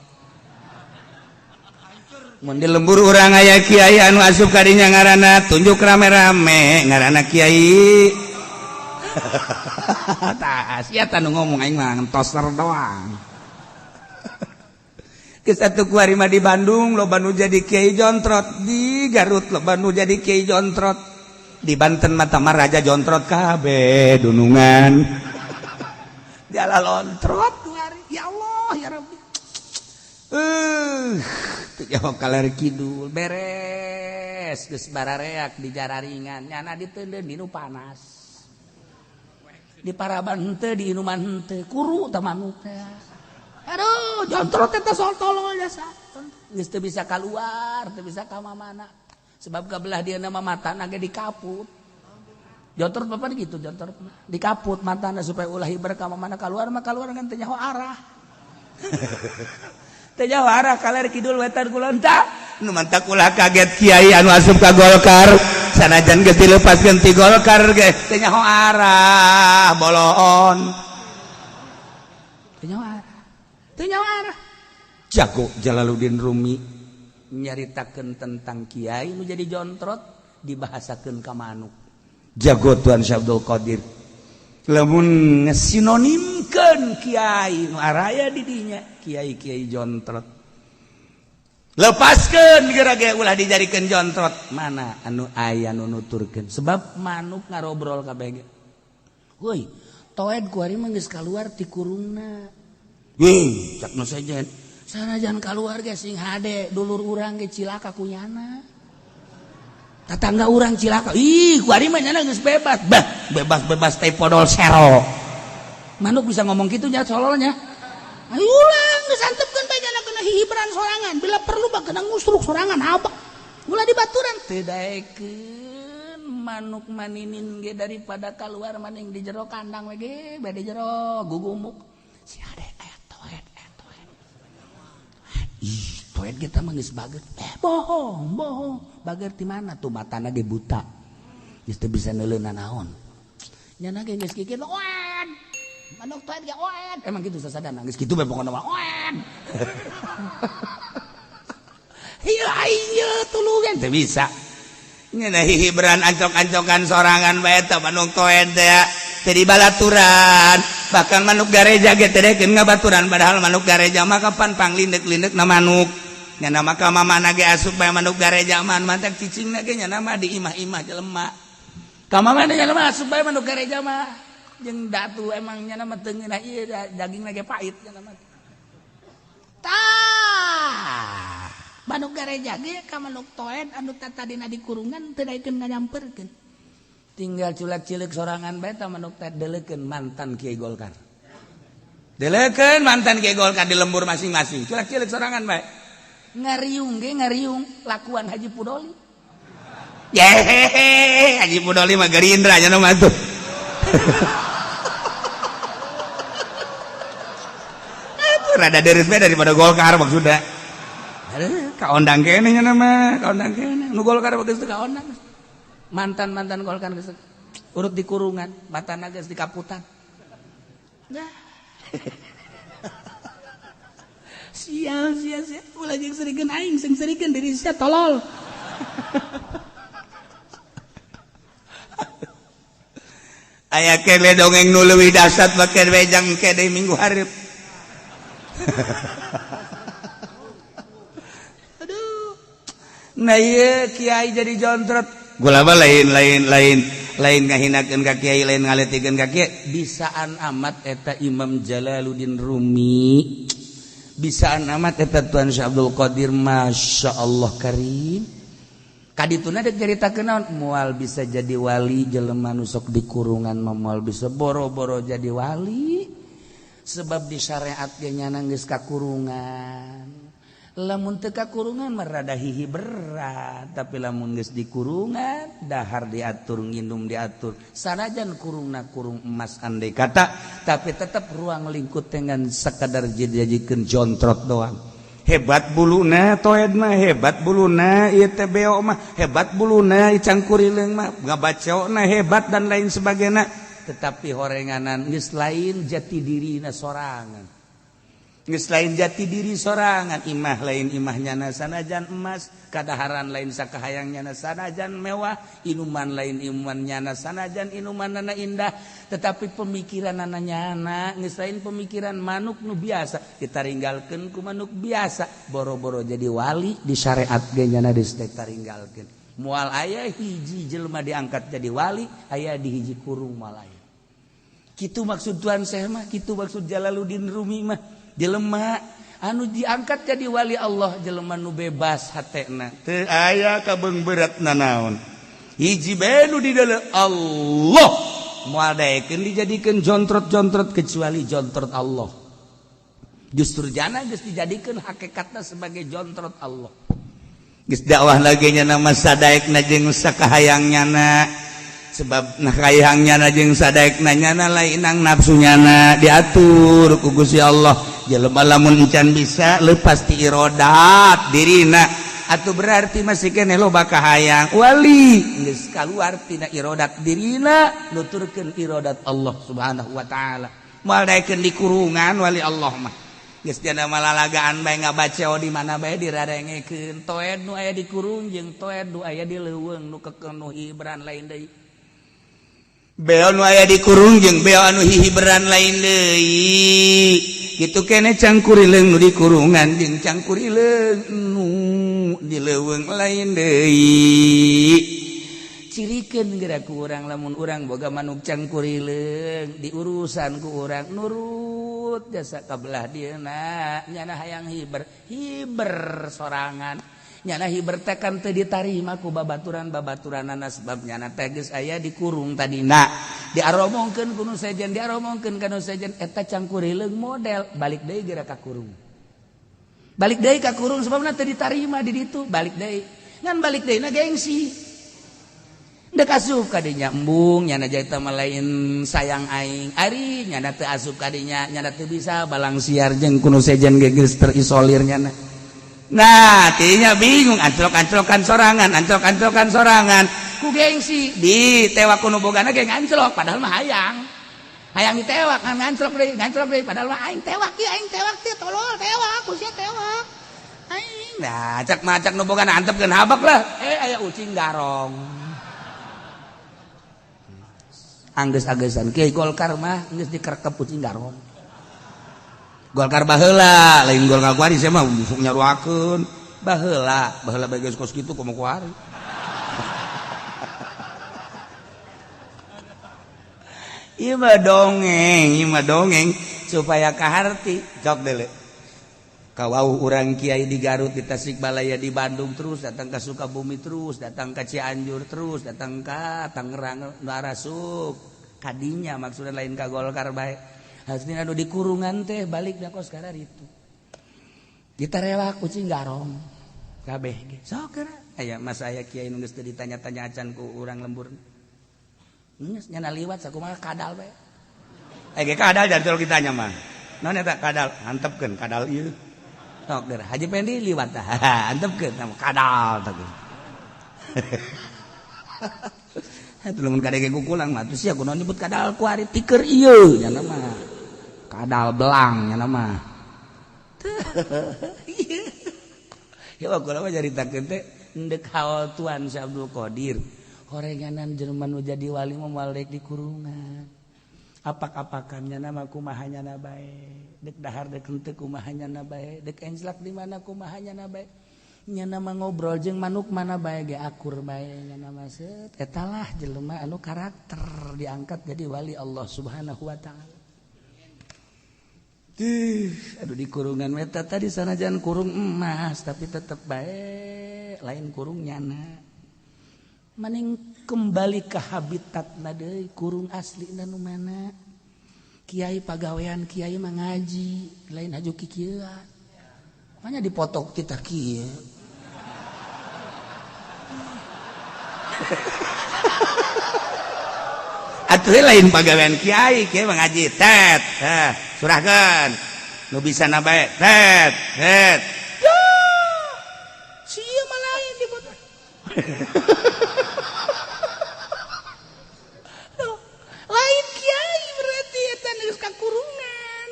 A: Mun di lembur urang aya kiai anu asup ka dinya ngaranna tunjuk rame-rame ngaranna kiai. Tah sia tah nu ngomong aing mah ngentoser doang. Satu kuari mah di Bandung loba nu jadi kiai jontrot, di Garut loba nu jadi kiai jontrot, di Banten mah tamar raja jontrot kabeh dunungan. Diala lontrot kuari. Ya Allah ya Rabbi. Teu jawab kaler kidul beres geus barareak di jararingan nyana diteundeun dinu panas. Di paraban henteu di inuman henteu kuru tah manuk teh. Aduh, jontrot teh sol tolol jasa. Geus teu bisa keluar, teu bisa ka mana. Sebab kabelah dia nama matana ge dikaput. Jontrot bapak gitu, jontrot dikaput matana supaya ulah hiber ka mana keluar mah keluar ngan teu nyaho arah. Teu nyaho arah kaler kidul wetan kulon tah. Nu mantak ulah kaget kiai anu asup ka Golkar, sanajan geus dilepaskeun ti Golkar ge teu nyaho arah boloon. Teu nyaho arah. Jago Jalaluddin Rumi nyaritakeun tentang kiai nu jadi jontrot dibahasakeun ka manuk. Jago Tuan Syekh Abdul Qadir lamun ngesinonimkeun kiai nu araya di dinya kiai-kiai jontrot. Lepaskeun geura ge ulah dijadikeun jontrot. Mana anu aya nu nuturkeun sebab manuk ngarobrol kabeh ge. Woi, toed kuari mah geus kaluar ti kurungna. Wih, cak nu sejen. Sanajan kaluar ge sing hade dulur urang ge cilaka kunyana. Tatangga urang cilaka. Ih, kuari mah nyana geus bebas. Bah, bebas-bebas teh podol sero. Manuk bisa ngomong kitu nya sololnya. Ayo ulang geus antepkeun bae nyana kena hibran sorangan. Bila perlu mah kena ngusruk sorangan abak. Ulah dibaturan teu daekeun manuk maninin ge daripada kaluar maning di jero kandang we ge, bae di jero gugumuk. Si hade toed. Ih, toed kita mah geus bager. Bohong, bohong. Bager di mana tuh matana ge buta. Geus teu bisa neuleuna naon. Nyana ge geus kikieu oed. Manuk toed ge oed. Emang kitu sasadana geus kitu bae pokona mah oed. Ieu aing ye tulungan teu bisa. Nyana hibran ancok-ancokan sorangan bae teh manuk toed teh. Teu dibalaturan. Bahkan manuk gareja ge teu dekeun ngabaturan padahal manuk gareja mah kapan panglindek-lindek na manuk. Nyana mah ka mamana ge asup bae manuk gareja mah mantak cicingna ge nyana mah di imah-imah jelema. Ka mamana nyana mah asup bae manuk gareja mah. Jeung datu emang nyana mah teu ngeunah ieu dagingna ge pait nyana mah. Tah, manuk gareja ge ka manuk toed anu tatadina di kurungan teu daekeun nganyamperkeun. Tinggal culak-cilik sorangan bae tah manuk teh deleukeun mantan Kiai Golkar. Deleukeun mantan Kiai Golkar di lembur masing-masing. Culak-cilik sorangan bae. Ngariung ge ngariung lakuan Haji Pudoli. Yehehe, Haji Pudoli mah Gerindra nya mah tuh. Itu rada deres bae daripada Golkar maksudna. Aduh, kaondang keneh nya mah, kaondang keneh. Nu Golkar bagus teu kaondang. Mantan-mantan Golkar geus urut di kurungan, matana geus di kaputan. Nah. Sial, sial, sial. Ulah jeung serikeun aing, sing serikeun diri sia tolol. Aya kene dongeng nu leuwih dasar make wejang kene minggu hareup. Aduh. Nah ieu kiai jadi jontrot. Gula mah lain lain lain lain ngahinakeun ka kiai, lain ngaletikeun ka kiai. Bisaan amat eta Imam Jalaluddin Rumi. Bisaan amat eta Tuan Syekh Abdul Qadir, Masya Allah karim. Kadituna dek caritakeun naon, moal bisa jadi wali jelema nu sok dikurungan mah moal bisa boro-boro jadi wali. Sebab di syariat ge nyana geus kakurungan. Lamun teu kakurungan mah rada hihi berat, tapi lamun geus dikurungan dahar diatur, nginum diatur. Sanajan kurungna kurung emas andai kata, tapi tetap ruang lingkup dengan sekadar dijadikeun jontrot doang. Hebat buluna toed mah, hebat buluna ieu teh beo mah, hebat buluna cangkurileung mah, ngabacona hebat dan lain sebagainya. Tetapi horenganan geus lain jati dirina sorangan. Geus lain jati diri sorangan, imah lain imah nyana sanajan emas, kadaharan lain sakahayang nyana sanajan mewah, inuman lain inuman nyana sanajan inumanana indah, tetapi pemikiranana nyana geus lain pemikiran manuk nu biasa, ditaringgalkeun ku manuk biasa, boro-boro jadi wali di syariat ge nyana geus ditaringgalkeun. Moal aya hiji jelema diangkat jadi wali, aya di hiji kurung moal aya. Kitu maksud Tuan Syekh mah, kitu maksud Jalaluddin Rumi mah. Jelema anu diangkat jadi wali Allah jelema nu bebas hatena teu aya kabeung berat nanaon hiji bae nu di dalam Allah moal daekeun dijadikeun jontrot-jontrot kecuali jontrot Allah. Justru jana geus dijadikeun hakikatna sebagai jontrot Allah. Geus dakwah lagi nya nama sadaekna jeung sakahayang nyana, sebab nah kahayang nyana jeung sadaekna nyana lainang nafsu nyana diatur ku Gusti Allah. Jelema lamun encan bisa lepas ti irodat dirina atuh berarti masih keneh loba kahayang. Wali geus kaluar tina irodat dirina nuturkeun irodat Allah Subhanahu wa taala. Moal daekeun dikurungan wali Allah mah. Geus dina malalagaan bae ngabaca di mana bae diradengekeun. Toed nu aya dikurung jeung toed nu aya di leuweung nu kekeuh nu hiberan lain deui. Beo nu aya dikurung jeung beo anu hihiberan lain deui. Kitu kene cangkurileung nu dikurungan jeung cangkurileung nu di leuweung lain deui. Cirikeun geura ku urang lamun urang boga manuk cangkurileung diurusan ku urang nurut jasa ka belah dieuna nyana hayang hiber hiber sorangan. Nyana hiber teh kan teu ditarima ku babaturan-babaturanana sebab nyana teh geus aya dikurung tadina. Diaromongkeun ku nu sejen, diaromongkeun ka nu sejen eta cangkurileung model balik deui geura ka kurung. Balik deui ka kurung sebabna teu ditarima di ditu, balik deui. Ngan balik deui na gengsi. Dek asup kadinya embung nyana jaita mah lain sayang aing. Ari nyana teu asup kadinya, nyana teu bisa balang siar jeung ku nu sejen ge geus terisolir nyana. Nah, tinya bingung anclok-anclokan sorangan, anclok-anclokan sorangan. Ku gengsi ditewak ku nu bogana ge nganclok padahal mah hayang. Hayang ditewak kan nganclok deui padahal mah aing tewak ieu aing tewak teh tolol tewak ku sia tewak. Aing nah cak macak nu bogana antepkeun habak lah. Aya ucing garong. Anggeus-angeusan kiai Golkar mah geus dikerkep ucing garong. Golkar baheula lain Golkar kuari saya mah busuk nyaruakeun baheula baheula bae geus kos kitu komo kuari. Ieu mah dongeng supaya kaharti cok deuleu. Kawauh urang kiai di Garut, di Tasikmalaya, di Bandung terus datang ke Sukabumi terus datang ke Cianjur terus datang ke Tangerang nu arasup kadinya maksudna lain ka Golkar bae. Hasni anu dikurungan teh balik da kos kadar itu. Ditarewak kucing garong. Kabeh ge. Sok geura. Aya mas aya kiai nu geus teu ditanya-tanya acan ku urang lembur. Geus nyana liwat sakumaha kadal bae. Ge kadal jangan teu ditanya mah. Naon eta kadal? Antepkeun kadal ieu. Sok geura Haji Pendi liwat tah. Antepkeun kadal tah. Atuh lamun kadege kukulang mah atuh sia kunaon nyebut kadal ku ari tiker ieu nyana mah. Kadal belang nyana mah. Ya kula mah caritakeun teh endek haul Tuan Syekh Abdul Qadir. Horenganan jelema nu jadi wali mah moal rek di kurungan. Apak-apakannya nama kumaha nyana bae. Dek dahar dek henteu kumaha nyana bae. Dek enjlak di mana kumaha nyana bae. Nyana mah ngobrol jeung manuk mana bae ge akur bae nyana mah set. Eta lah jelema anu karakter diangkat jadi wali Allah Subhanahu wa taala. Aduh di kurungan meta tadi sanajan kurung emas tapi tetep bae lain kurung nyana. Maning kembali ke habitatna deui kurung aslina nu mana. Kiai pagawean kiai mah ngaji lain haju kikieuan. Makanya dipotok kita kieu. Atuh lain pagawean kiai, kiai mah ngaji tet, heh, surahkeun. Nu bisa na bae tet, tet. Sia mah lain dipotok. Lain kiai berarti eta geus kakurungan.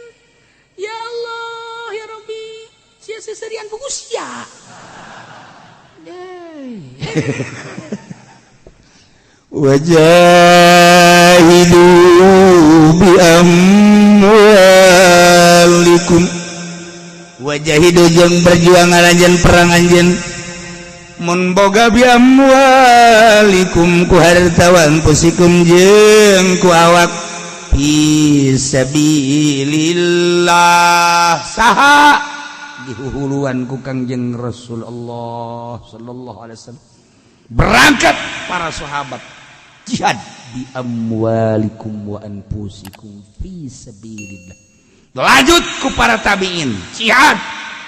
A: Ya Allah, ya Rabbi. Sia seserian buku sia. Wajahidu bi amwalikum. Wajahidu jeung berjuang anjeun perang anjeun mun boga bi amwalikum ku harta wa anfusikum jeung ku awak fi sabilillah. Saha dihuhuluan ku Kangjeng Rasulullah sallallahu alaihi wasallam. Berangkat para sahabat jihad bi amwalikum wa anfusikum fi sabilillah. Lanjut ku para tabiin jihad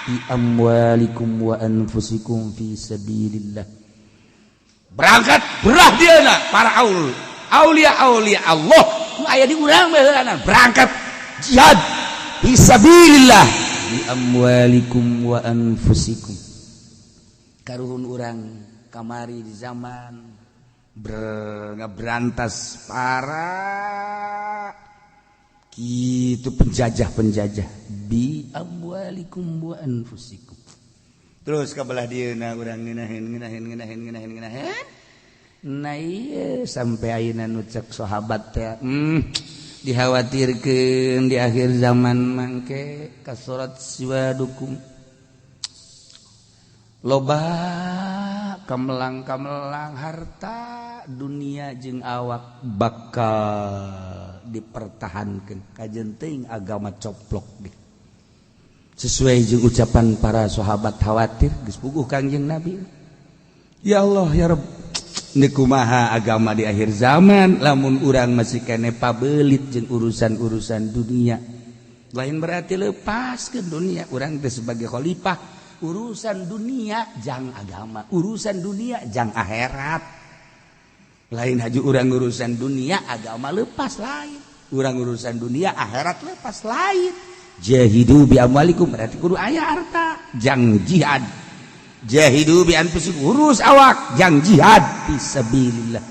A: bi amwalikum wa anfusikum fi sabilillah. Berangkat berah dieuna para aulia aulia Allah nu aya di urang baheulana berangkat jihad fi sabilillah bi amwalikum wa anfusikum. Karuhun urang kamari di zaman ngeberantas para gitu penjajah-penjajah bi amwalikum wa anfusikum. Terus kabelah dieuna urang ngeunaheun ngeunaheun ngeunaheun ngeunaheun ngeunaheun. Nah ieu sampai ayeuna nu cek sahabat teh dikhawatirkeun di akhir zaman mangke kasurat siwadukum loba kamelang-kamelang harta dunia jeung awak bakal dipertahankan kajen teuing agama coplok deh. Sesuai jeung ucapan para sahabat khawatir geus puguh Kangjeng Nabi. Ya Allah ya Rabb, kumaha agama di akhir zaman lamun urang masih kene pabelit jeung urusan-urusan dunia. Lain berarti lepas ke dunia urang teh sebagai khalifah urusan dunia jang agama, urusan dunia jang akhirat. Lain haju urang urusan dunia agama lepas lain. Urang urusan dunia akhirat lepas lain. Jahidu bi amwalikum berarti kudu aya harta jang jihad. Jahidu bi anfusikum urus awak jang jihad fisabilillah.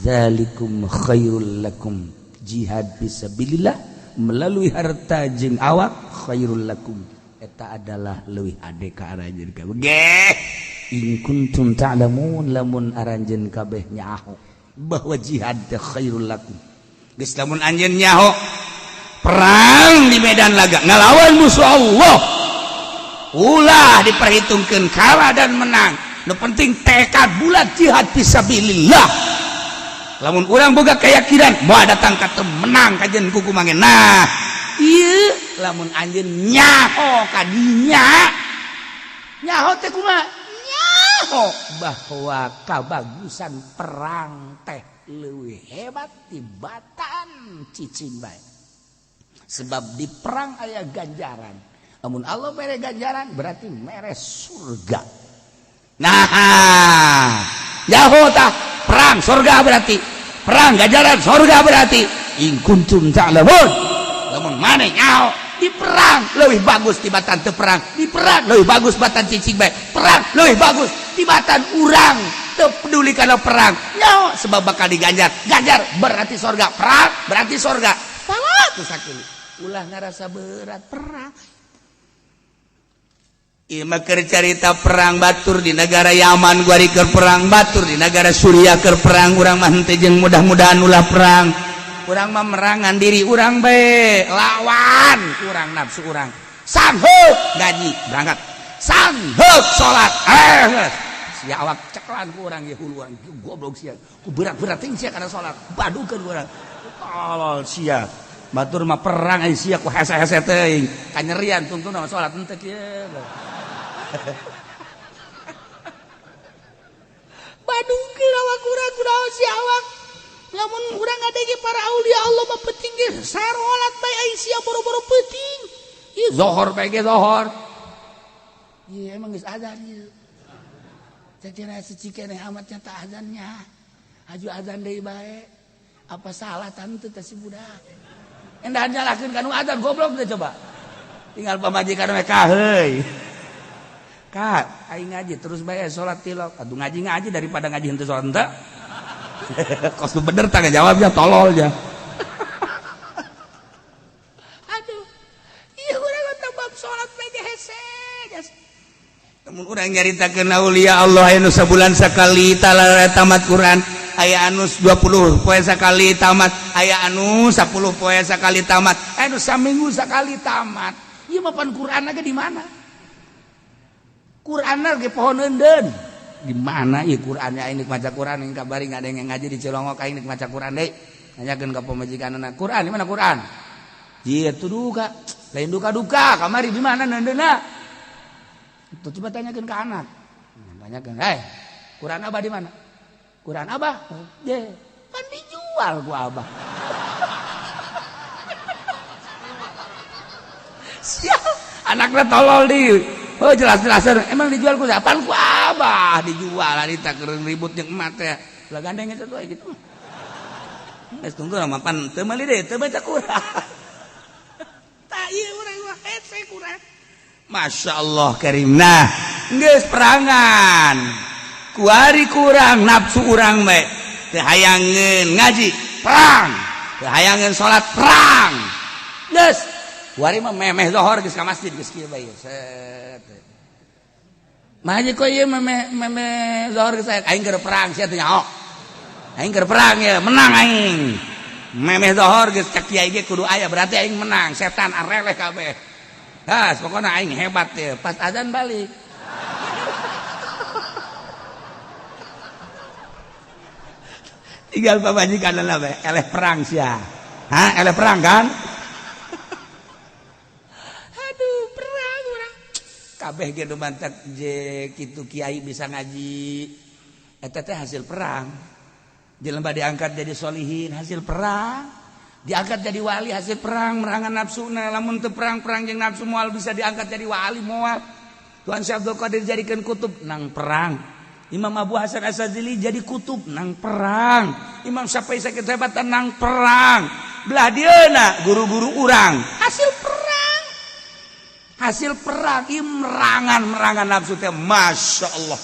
A: Zalikum khairul lakum. Jihad fisabilillah melalui harta jeung awak khairul lakum. Eta adalah leuwih ade ka aranjeun kabeh. Geh in kuntum ta'lamun lamun aranjeun kabeh nyaho bahwa jihad teh khairul lakum. Geus lamun anjeun nyaho perang di medan laga ngalawan musuh Allah ulah diperhitungkeun kalah dan menang, nu penting tekad bulat jihad fisabilillah. Lamun urang boga keyakinan moal datang ka teu menang kajeun kuku mange. Nah ieu lamun anjeun nyaho ka dinya nyaho teh kumaha nyaho bahwa kabagusan perang teh leuwih hebat tibatan cicing bae. Sebab di perang aya ganjaran. Amun Allah mere ganjaran berarti mere surga. Nah, nyaho tah perang surga berarti. Perang ganjaran surga berarti. In kuntum ta'lamun. Lamun maneh nyaho di perang leuwih bagus tibatan teu perang, di perang leuwih bagus batan cicing bae. Perang leuwih bagus tibatan urang teu peduli kana perang. Nyaho sebab bakal diganjar. Ganjar berarti surga, perang berarti surga. Salah tuh sakit. Ulah ngerasa berat perang. Ieu mah keur carita perang batur di negara Yaman, kuari keur perang batur di negara Suriah keur perang. Urang mah henteu jeung mudah-mudahan ulah perang. Urang mah merangan diri urang bae, lawan urang nafsu urang. Sanghup ngaji berangkat, sanghup salat. Sia awak ceklan ku urang ye hulu urang goblok sia. Ku berat-berat ting sia kana salat, badukeun ku urang. Tolol sia. Batur mah perang ai sia ku hese-hese teuing. Kanyerian tungtungna mah salat henteu kieu. Badukeun awak urang kunaon sia awak. Lamun urang ngadenge para aulia Allah mah penting ge sarolat bae ai sia boro-boro peuting. Ieu zohor bae ge zohor. Ieu emang geus azan ieu. Cacira secikene amatnya tak azannya. Haju azan deui bae. Apa salah tante teh si budak? Endah nyalahkeun ka nu azan goblok teh coba. Tinggal pamajikan we ka heuy. Kak, aing ngaji terus bae salat tilok. Aduh ngaji-ngaji daripada ngaji henteu salat henteu. Kos bener tangga jawabnya tololnya. Aduh, ieu urang teh bab salat bae ge hese. Mun urang nyaritakeun aulia Allah aya nu sabulan sakali tamat Quran, aya anu 20 poe sakali tamat, aya anu 10 poe sakali tamat, aya anu saminggu sakali tamat. Ieu mah pan Quran ge di mana? Quran ge pohon eundeun. Di mana ieu Qurannya aing maca Quran aing kabari ngadenge ngaji di Cilongok aing maca Quran deui. Nanyakeun ka pamajikanna, Quran di mana Quran? Ieu tuh duka, lain duka-duka, kamari di mana neundeunna? Tuh coba tanyakeun ka anak. Tanyakeun, "Eh, Quran Abah di mana?" Quran Abah? Je, kan dijual ku Abah. Siap, anaknya tolol di. Oh jelas-jelasan, emang dijual ku siapa? Ku Abah dijual, harita keur ribut jeung emak teh. Lah gandeng eta tuh gitu. Geus tunggu mapan teu meuli deui, teu baca Quran. Tah ieu urang mah hese Quran. Masya Allah karim. Nah geus perangan kuari kurang nafsu urang bae teu hayangeun ngaji perang, teu hayangeun salat perang. Geus kuari mah memeh zohor geus ka masjid geus kieu bae set. Mah kok ieu memeh memeh zohor geus aing keur perang sia teu nyaho. Aing keur perang ya menang aing. Memeh zohor geus cek kiai ge kudu aya berarti aing menang setan areleh kabeh. Has, pokoknya aing hebat ya. Pas azan balik. Tinggal pamajikan lah bae, eleh perang sia. Hah, eleh perang kan? Aduh, perang urang. Kabeh ge nu mantak je kitu kiai bisa ngaji. Eta teh hasil perang. Jelema diangkat jadi solihin hasil perang. Diangkat jadi wali hasil perang merangan nafsuna. Lamun teu perang-perang jeung nafsu moal bisa diangkat jadi wali moal. Tuan Syekh Abdul Qadir jadikan kutub nang perang. Imam Abu Hasan Asy-Syadzili jadi kutub nang perang. Imam Syafi'i sakit hebatan nang perang. Belah dieuna guru-guru urang hasil perang. Hasil perang ieu merangan-merangan nafsu teh Masya Allah.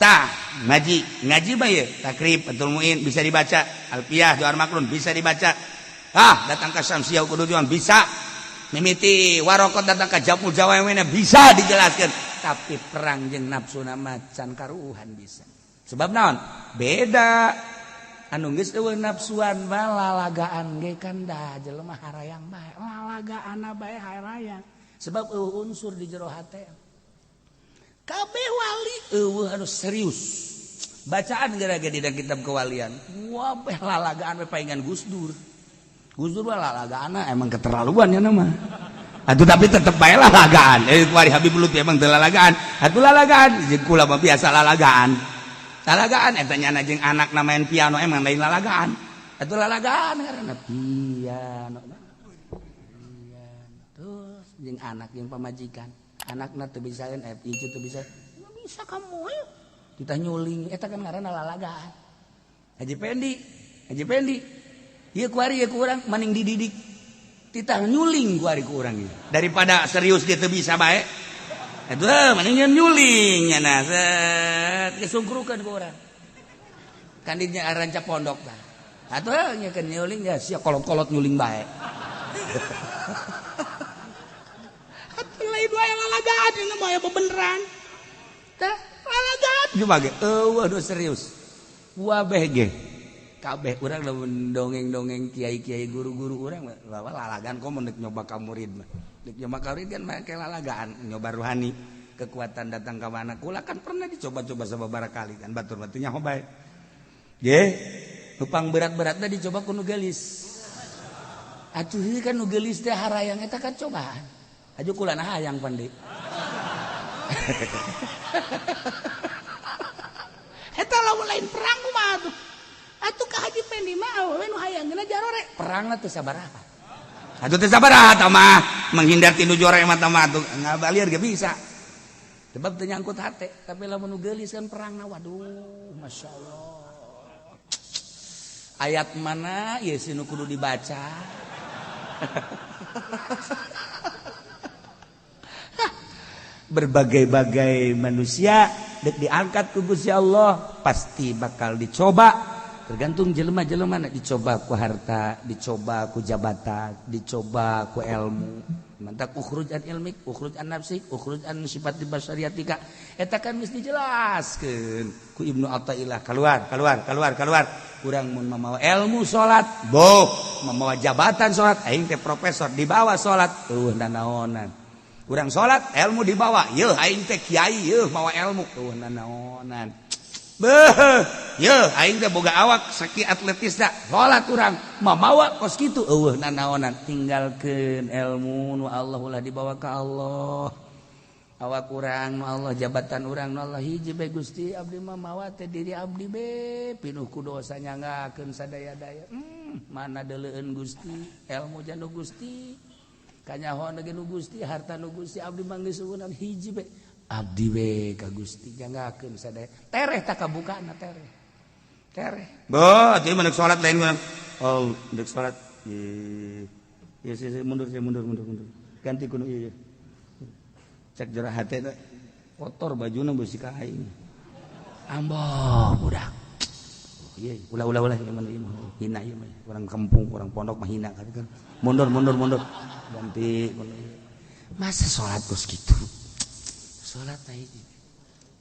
A: Tah ngaji, ngaji mah ye Takrib Fathul Muin bisa dibaca, Alfiyah Jawahir Makrun bisa dibaca. Ah, datang ke Syamsiyah Kudujuan bisa. Mimiti warokot datang ke Jamul Jawamina bisa dijelaskan. Tapi perang jeung nafsu macan karuhan bisa. Sebab naon? Beda. Anu geus eueuh nafsuan mah lalagaan ge kan da jelema harayang bae. Lalagaanna bae harayang. Sebab eueuh unsur di jero hate. Kabeh wali eueuh anu serius. Bacaan gara-gara di kitab kewalian. Wabeh lalagaan we paingan Gus Dur. Gus Dur mah lalagaan emang keterlaluan ya nama. Atuh tapi tetep bae lalagaan. Kuari Habib Lutfi emang teu lalagaan. Atuh lalagaan jeung kula mah biasa lalagaan. Lalagaan eta nyana jeung anak main piano emang lain lalagaan. Atuh lalagaan karena piano. Piano terus jeung anak jeung pamajikan. Anakna teu bisaeun incu teu bisa. Bisa kamu ayo. Kita nyuling eta kan ngaranna lalagaan. Haji Pendi, Haji Pendi. Ieu kuari ieu ku urang maning dididik. Titah nyuling kuari ku urang ieu. Daripada serius dia teu bisa bae. Atuh maning nyuling nya set gesungkrukeun ku urang. Kan dinya ranca pondok tah. Atuh nya keun nyuling ya sia kolot-kolot nyuling bae. Atuh lain wae lalagaan. lalagaan ini mah aya bebeneran. Tah lalagaan coba ge eueuh nu serius. Wabeh ge kabeh urang lamun dongeng-dongeng kiai-kiai guru-guru urang lalagaan komo nek nyoba ka murid mah. Nek nyoba ka murid kan make lalagaan nyoba ruhani kekuatan datang ka mana kula kan pernah dicoba-coba sababaraha kali kan batur mah teu nyaho bae. Ge lupang berat-beratna dicoba ku nu geulis. Atuh heuh kan nu geulis teh harayang eta kan cobaan. Aju kula na hayang pandi. Eta lamun lain perang kumaha atuh. Atuh ka Haji Pendi mah awewe nu hayangna jarore. Perangna teu sabaraha. Atuh teu sabaraha tah mah menghindar ti nu jore mah tah mah atuh ngabalieur ge bisa. Sebab teu nyangkut hate, tapi lamun nu geulis kan perangna waduh masyaallah. Ayat mana ieu si nu kudu dibaca? Berbagai-bagai manusia dek diangkat ku Gusti Allah pasti bakal dicoba. Tergantung jelema-jelema na dicoba ku harta, dicoba ku jabatan, dicoba ku ilmu. Mantak ukhruj an ilmik, ukhruj an nafsik, ukhruj an sifat basariatika. Eta kan geus dijelaskeun ku Ibnu Athaillah keluar, keluar, keluar, keluar. Urang mun mamawa ilmu salat, boh, mamawa jabatan salat, aing teh profesor dibawa salat, eueuh nanaonan. Urang salat ilmu dibawa, yeuh aing teh kiai, yeuh mawa ilmu, eueuh nanaonan. Beuh, yeuh aing teh boga awak saki atletis da, salat urang mamawa kos kitu eueuh nanaonan. Tinggalkeun ilmu nu Allah ulah dibawa ka Allah. Awak urang nu Allah, jabatan urang nu Allah, hiji bae Gusti abdi mah mawa teh diri abdi be pinuh ku dosa nyanggakeun sadaya-daya. Mana deuleueun Gusti, ilmu janu Gusti. Kanyahoan ge nu Gusti, harta nu Gusti abdi mah geus eueunan hiji bae. Abdi we ka Gusti nyanggakeun sadaya. Tereh tak kabukana tereh. Tereh. Boh, atuh mah salat lain urang. Oh, ndek salat. Ye, mundur, mundur, mundur, mundur. Ganti kuno ieu. Cek jero hate teh kotor bajuna beusi ka aing. Ambo budak. Ieu ulah ulah ulah ieu mah hina ieu mah. Urang kampung, urang pondok mah hina kan. Mundur mundur mundur. Ganti kuno ieu. Masa salat geus kitu? Salat teh hiji.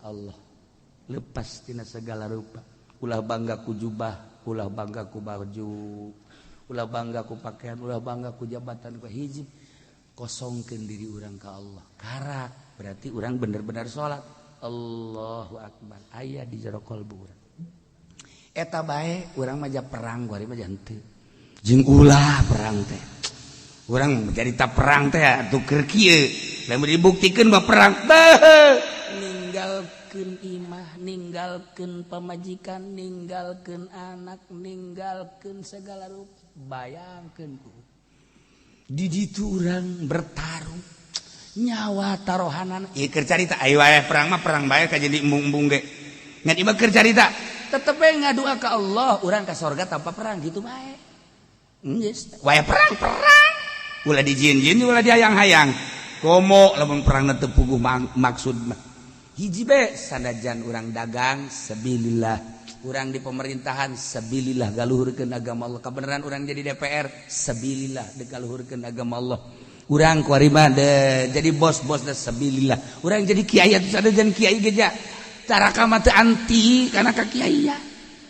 A: Allah lepas tina segala rupa. Ulah bangga ku jubah, ulah bangga ku baju, ulah bangga ku pakaian, ulah bangga ku jabatan ku hiji. Kosongkeun diri urang ka Allah. Karak berarti urang bener-bener salat. Allahu akbar. Aya di jero kalbu urang. Eta bae urang mah perang kuari mah henteu. Jeung ulah perang teh. Urang jadi ta perang teh atuh keur kieu. Lamun dibuktikeun mah perang. Beuh, ninggalkeun imah, ninggalkeun pamajikan, ninggalkeun anak, ninggalkeun segala rupa. Bayangkeun ku. Di ditu urang bertarung nyawa tarohanan. Ieu keur carita ayo wae perang mah perang bae ka jadi embung-embung ge. Ngan ieu mah keur carita tetep we ngadua ka Allah urang ka sorga tanpa perang gitu bae. Geus wae perang perang. Ulah dijieun-jieun ulah diayang-hayang. Komo lamun perangna teu puguh maksud mah. Hiji bae sanajan urang dagang sabilillah. Urang di pemerintahan sabilillah galuhurkeun agama Allah. Kabeneran urang jadi DPR sabilillah galuhurkeun agama Allah. Urang kuari mah jadi bos-bos da sabilillah. Urang jadi kiai atuh sanajan kiai ge nya. Taraka mah teu anti kana ka kiai ya.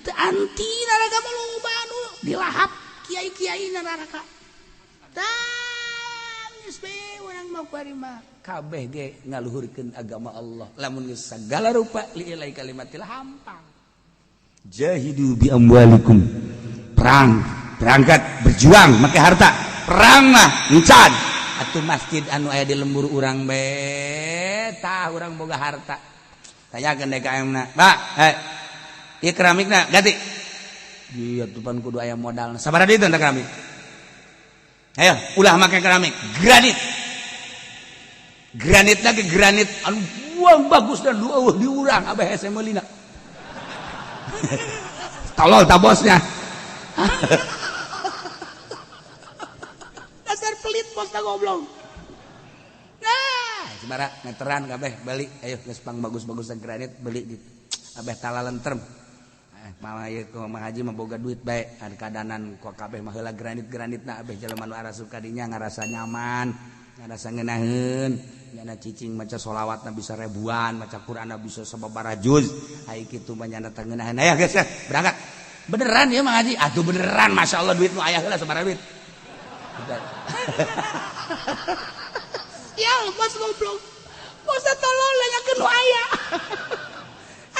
A: Teu anti neraka mah loba anu dilahap kiai-kiai neraka. Tah geus we urang mah kuari mah kabeh ge ngaluhurkeun agama Allah. Lamun geus sagala rupa li ilai kalimatil hampang. Jahidu bi amwalikum. Perang, berangkat berjuang make harta. Perang mah encan. Atuh masjid anu aya di lembur urang be tah urang boga harta. Tanyakeun DKM na. Pak, ieu keramikna ganti. Ieu atuh pan kudu aya modalna. Sabaraha duit teh keramik? Ayo, ulah make keramik, granit. Granit lagi granit anu buang bagus dan eueuh di urang abeh hese meulina. Tolol tak bosnya. Dasar pelit bosna goblok. Nah, sabaraha meteran kabeh beli, ayo geus pang bagus-bagusan granit beli gitu. Abeh talalentrem. Malah ieu kumaha haji mah boga duit bae, ada kadanan ku kabeh mah heula granit-granitna abeh jelema nu arasup ka dinya ngarasa nyaman, ngarasa ngeunaheun. Nyana cicing maca sholawatna bisa ribuan, maca Qur'anna bisa sababaraha juz. Ai kitu mah nyana teu ngeunaheun. Aya geus berangkat. Beneran ya Mang Haji? Atuh beneran, Masya Allah, duit nu aya heula sabaraha duit. Ya bos goblok. Bos tolol nanyakeun nu aya.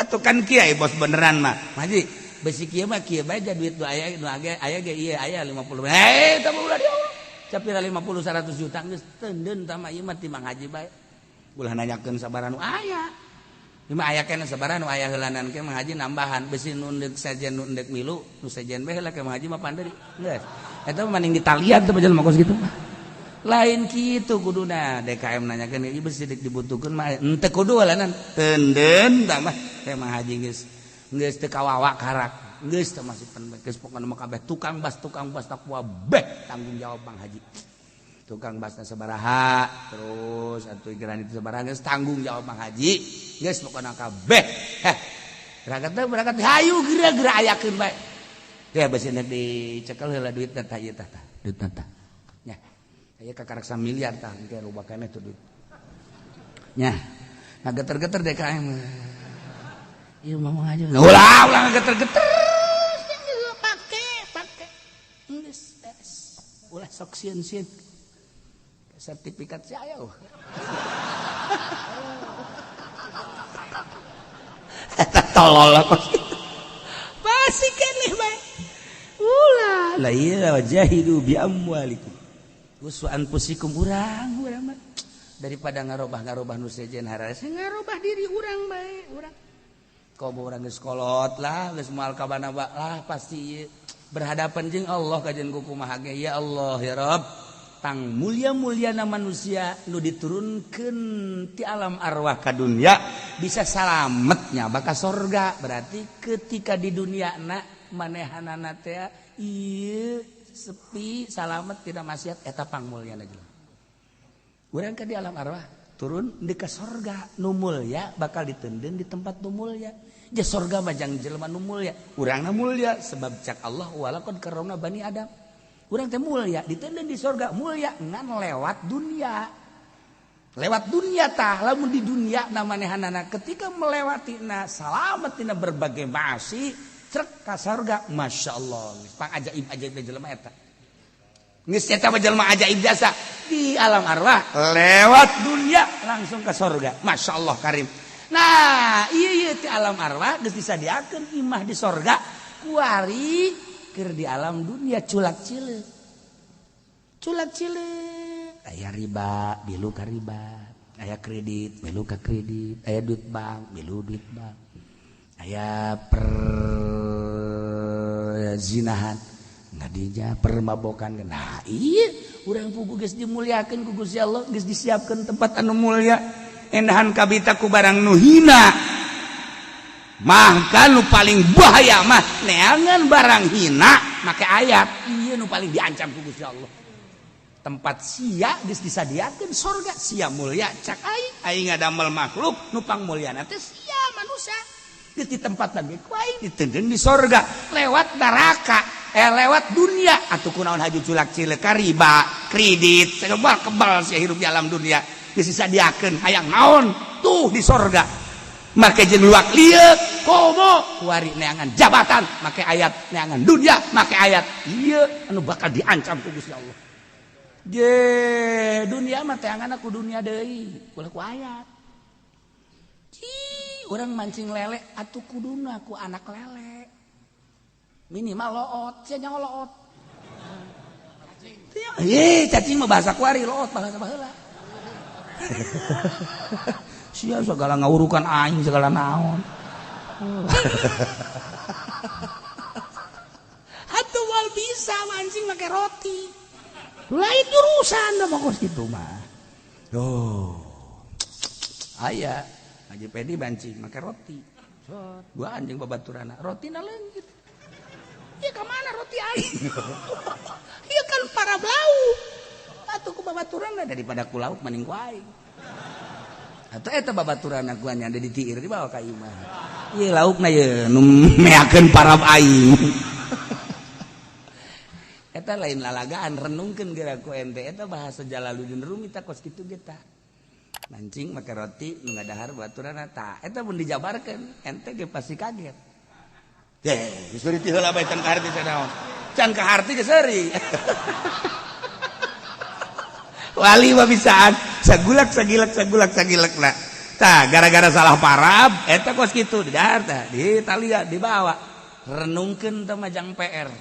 A: Atuh kan kiai bos beneran mah. Mang Haji, besi kieu mah kieu bae duit nu aya nu aya ge ieu aya 50. Hei, tah ulah dia Allah. Capira 50 100 juta geus teundeun tah mah ieu mah ti Mang Haji bae. Ulah nanyakeun sabaraha nu aya. Ieu mah aya keneh sabaraha nu aya heulanan ke Mang Haji nambahan besi nu deuk sejen nu deuk milu nu sejen bae heula ke Mang Haji mah pandeuri. Geus. Eta mah mending ditalian teh jelema kos kitu mah. Lain kitu kuduna DKM nanyakeun ieu besi deuk dibutuhkeun mah henteu kudu heulanan teundeun tah mah ke Mang Haji geus geus teu kawawa karak. Geus teh masih pen geus pokona mah kabeh tukang bas takwa beh tanggung jawab Mang Haji. Tukang basna sabaraha terus atuh granit sabaraha geus tanggung jawab Mang Haji. Geus pokona kabeh. Heh. Berangkat teh berangkat hayu geura-geura ayakeun bae. Teh besi nek dicekel heula duitna tah ieu tah tah duitna tah. Nya. Aya kakarak samiliar tah engke loba keneh tuh duit. Nya. Ngageter-geter DKM. Ieu mah Mang Haji. Ulah ulah ngageter-geter. Pake pake. Geus beres. Ulah sok sieun-sieun. Sertifikat si aya. Eta tolol kos kitu. Pasti keneh bae. Ulah la iya wajahidu bi amwalikum. Usu anfusikum urang urang mah daripada ngarobah-ngarobah nu sejen hararese ngarobah diri urang bae urang. Komo urang geus kolot lah geus moal ka banaba lah pasti berhadapan jeung Allah kajian kumaha ge ya Allah ya Rabb. Tang mulia-muliana manusia nu diturunkeun ti alam arwah ka dunia bisa salametnya bakal sorga. Berarti ketika di dunia na manehanana teh ieu sepi salamet tidak maksiat eta pangmulyana jelema. Urang ka di alam arwah turun di ka sorga nu mulya bakal diteundeun di tempat nu mulya. Ja sorga mah jang jelema nu mulya, urangna mulya sebab cak Allah walaqad karramna bani Adam. Urang teh mulia, diteundeun di sorga mulia ngan lewat dunia. Lewat dunia tah lamun di dunia na manehanana ketika melewati na salamet tina berbagai maasi trek ka sorga masya Allah. Pang ajaib-ajaib jelema eta. Geus eta mah jelema ajaib jasa di alam arwah lewat dunia langsung ke sorga. Masya Allah karim. Nah, ieu ieu ti alam arwah geus disadiakeun imah di sorga kuari keur di alam dunia culak cileuk. Culak cileuk aya riba, milu ka riba, aya kredit, milu ka kredit, aya duit bank, milu duit bank. Aya perzinahan, ngadinya permabokan. Nah, iya urang pugu geus dimuliakeun ku Gusti Allah, geus disiapkeun tempat anu mulia. Endahan kabita ku barang nu hina. Maka nu paling bahaya mah neangan barang hina make ayat ieu nu paling diancam ku Gusti Allah. Tempat sia geus disadiakeun sorga sia mulia cak aing aing ngadamel makhluk nu pangmulyana teh sia manusia. Geus di tempat lagi ku aing diteundeun di sorga lewat neraka lewat dunia atuh kunaon haju culak cileuk ka riba kredit kebal kebal sia hirup di alam dunia geus disadiakeun hayang naon tuh di sorga. Make jeung luak lieuk komo kuari neangan jabatan make ayat neangan dunia make ayat ieu anu bakal diancam ku Gusti Allah. Je dunia mah teangan ku dunia deui ulah ku ayat. Ci urang mancing lele atuh kuduna ku anak lele. Minimal loot, sia nyaho loot. Cacing. Cacing mah bahasa kuari loot bahasa baheula. Sia segala ngawurukan aing segala naon. Atuh wal bisa mancing make roti. Lain urusan da mah kos kitu mah. Duh. Aya Haji Pedi mancing make roti. Sot, gua anjing babaturana, rotina leungit. Ieu ka mana roti aing? Ieu kan para lauk. Atuh ku babaturana daripada ku lauk mending ku aing. Atau eta babaturana gua nya ditiir dibawa ka imah. Ieu laukna ye nu meakeun parab aing. Eta lain lalagaan renungkeun geura ku ente eta bahasa Jalaluddin Rumi tah kos kitu ge tah. Mancing make roti nu ngadahar baturanna. Tah, eta mun dijabarkeun ente ge pasti kaget. Deh, geus seuri ti heula bae, can kaharti sanaon. Can kaharti geus seuri. Wali mah bisaan sagulak sagilak sagulak sagilak na. Tah, gara-gara salah parab eta kos kitu didahar, tah di talia dibawa. Renungkeun teh majang PR.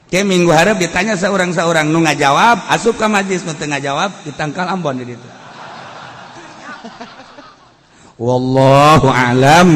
A: Ke minggu hareup ditanya seorang-seorang, nu ngajawab asup ka majlis, nu teu ngajawab ditangkal ambon di ditu. Wallahu a'lam.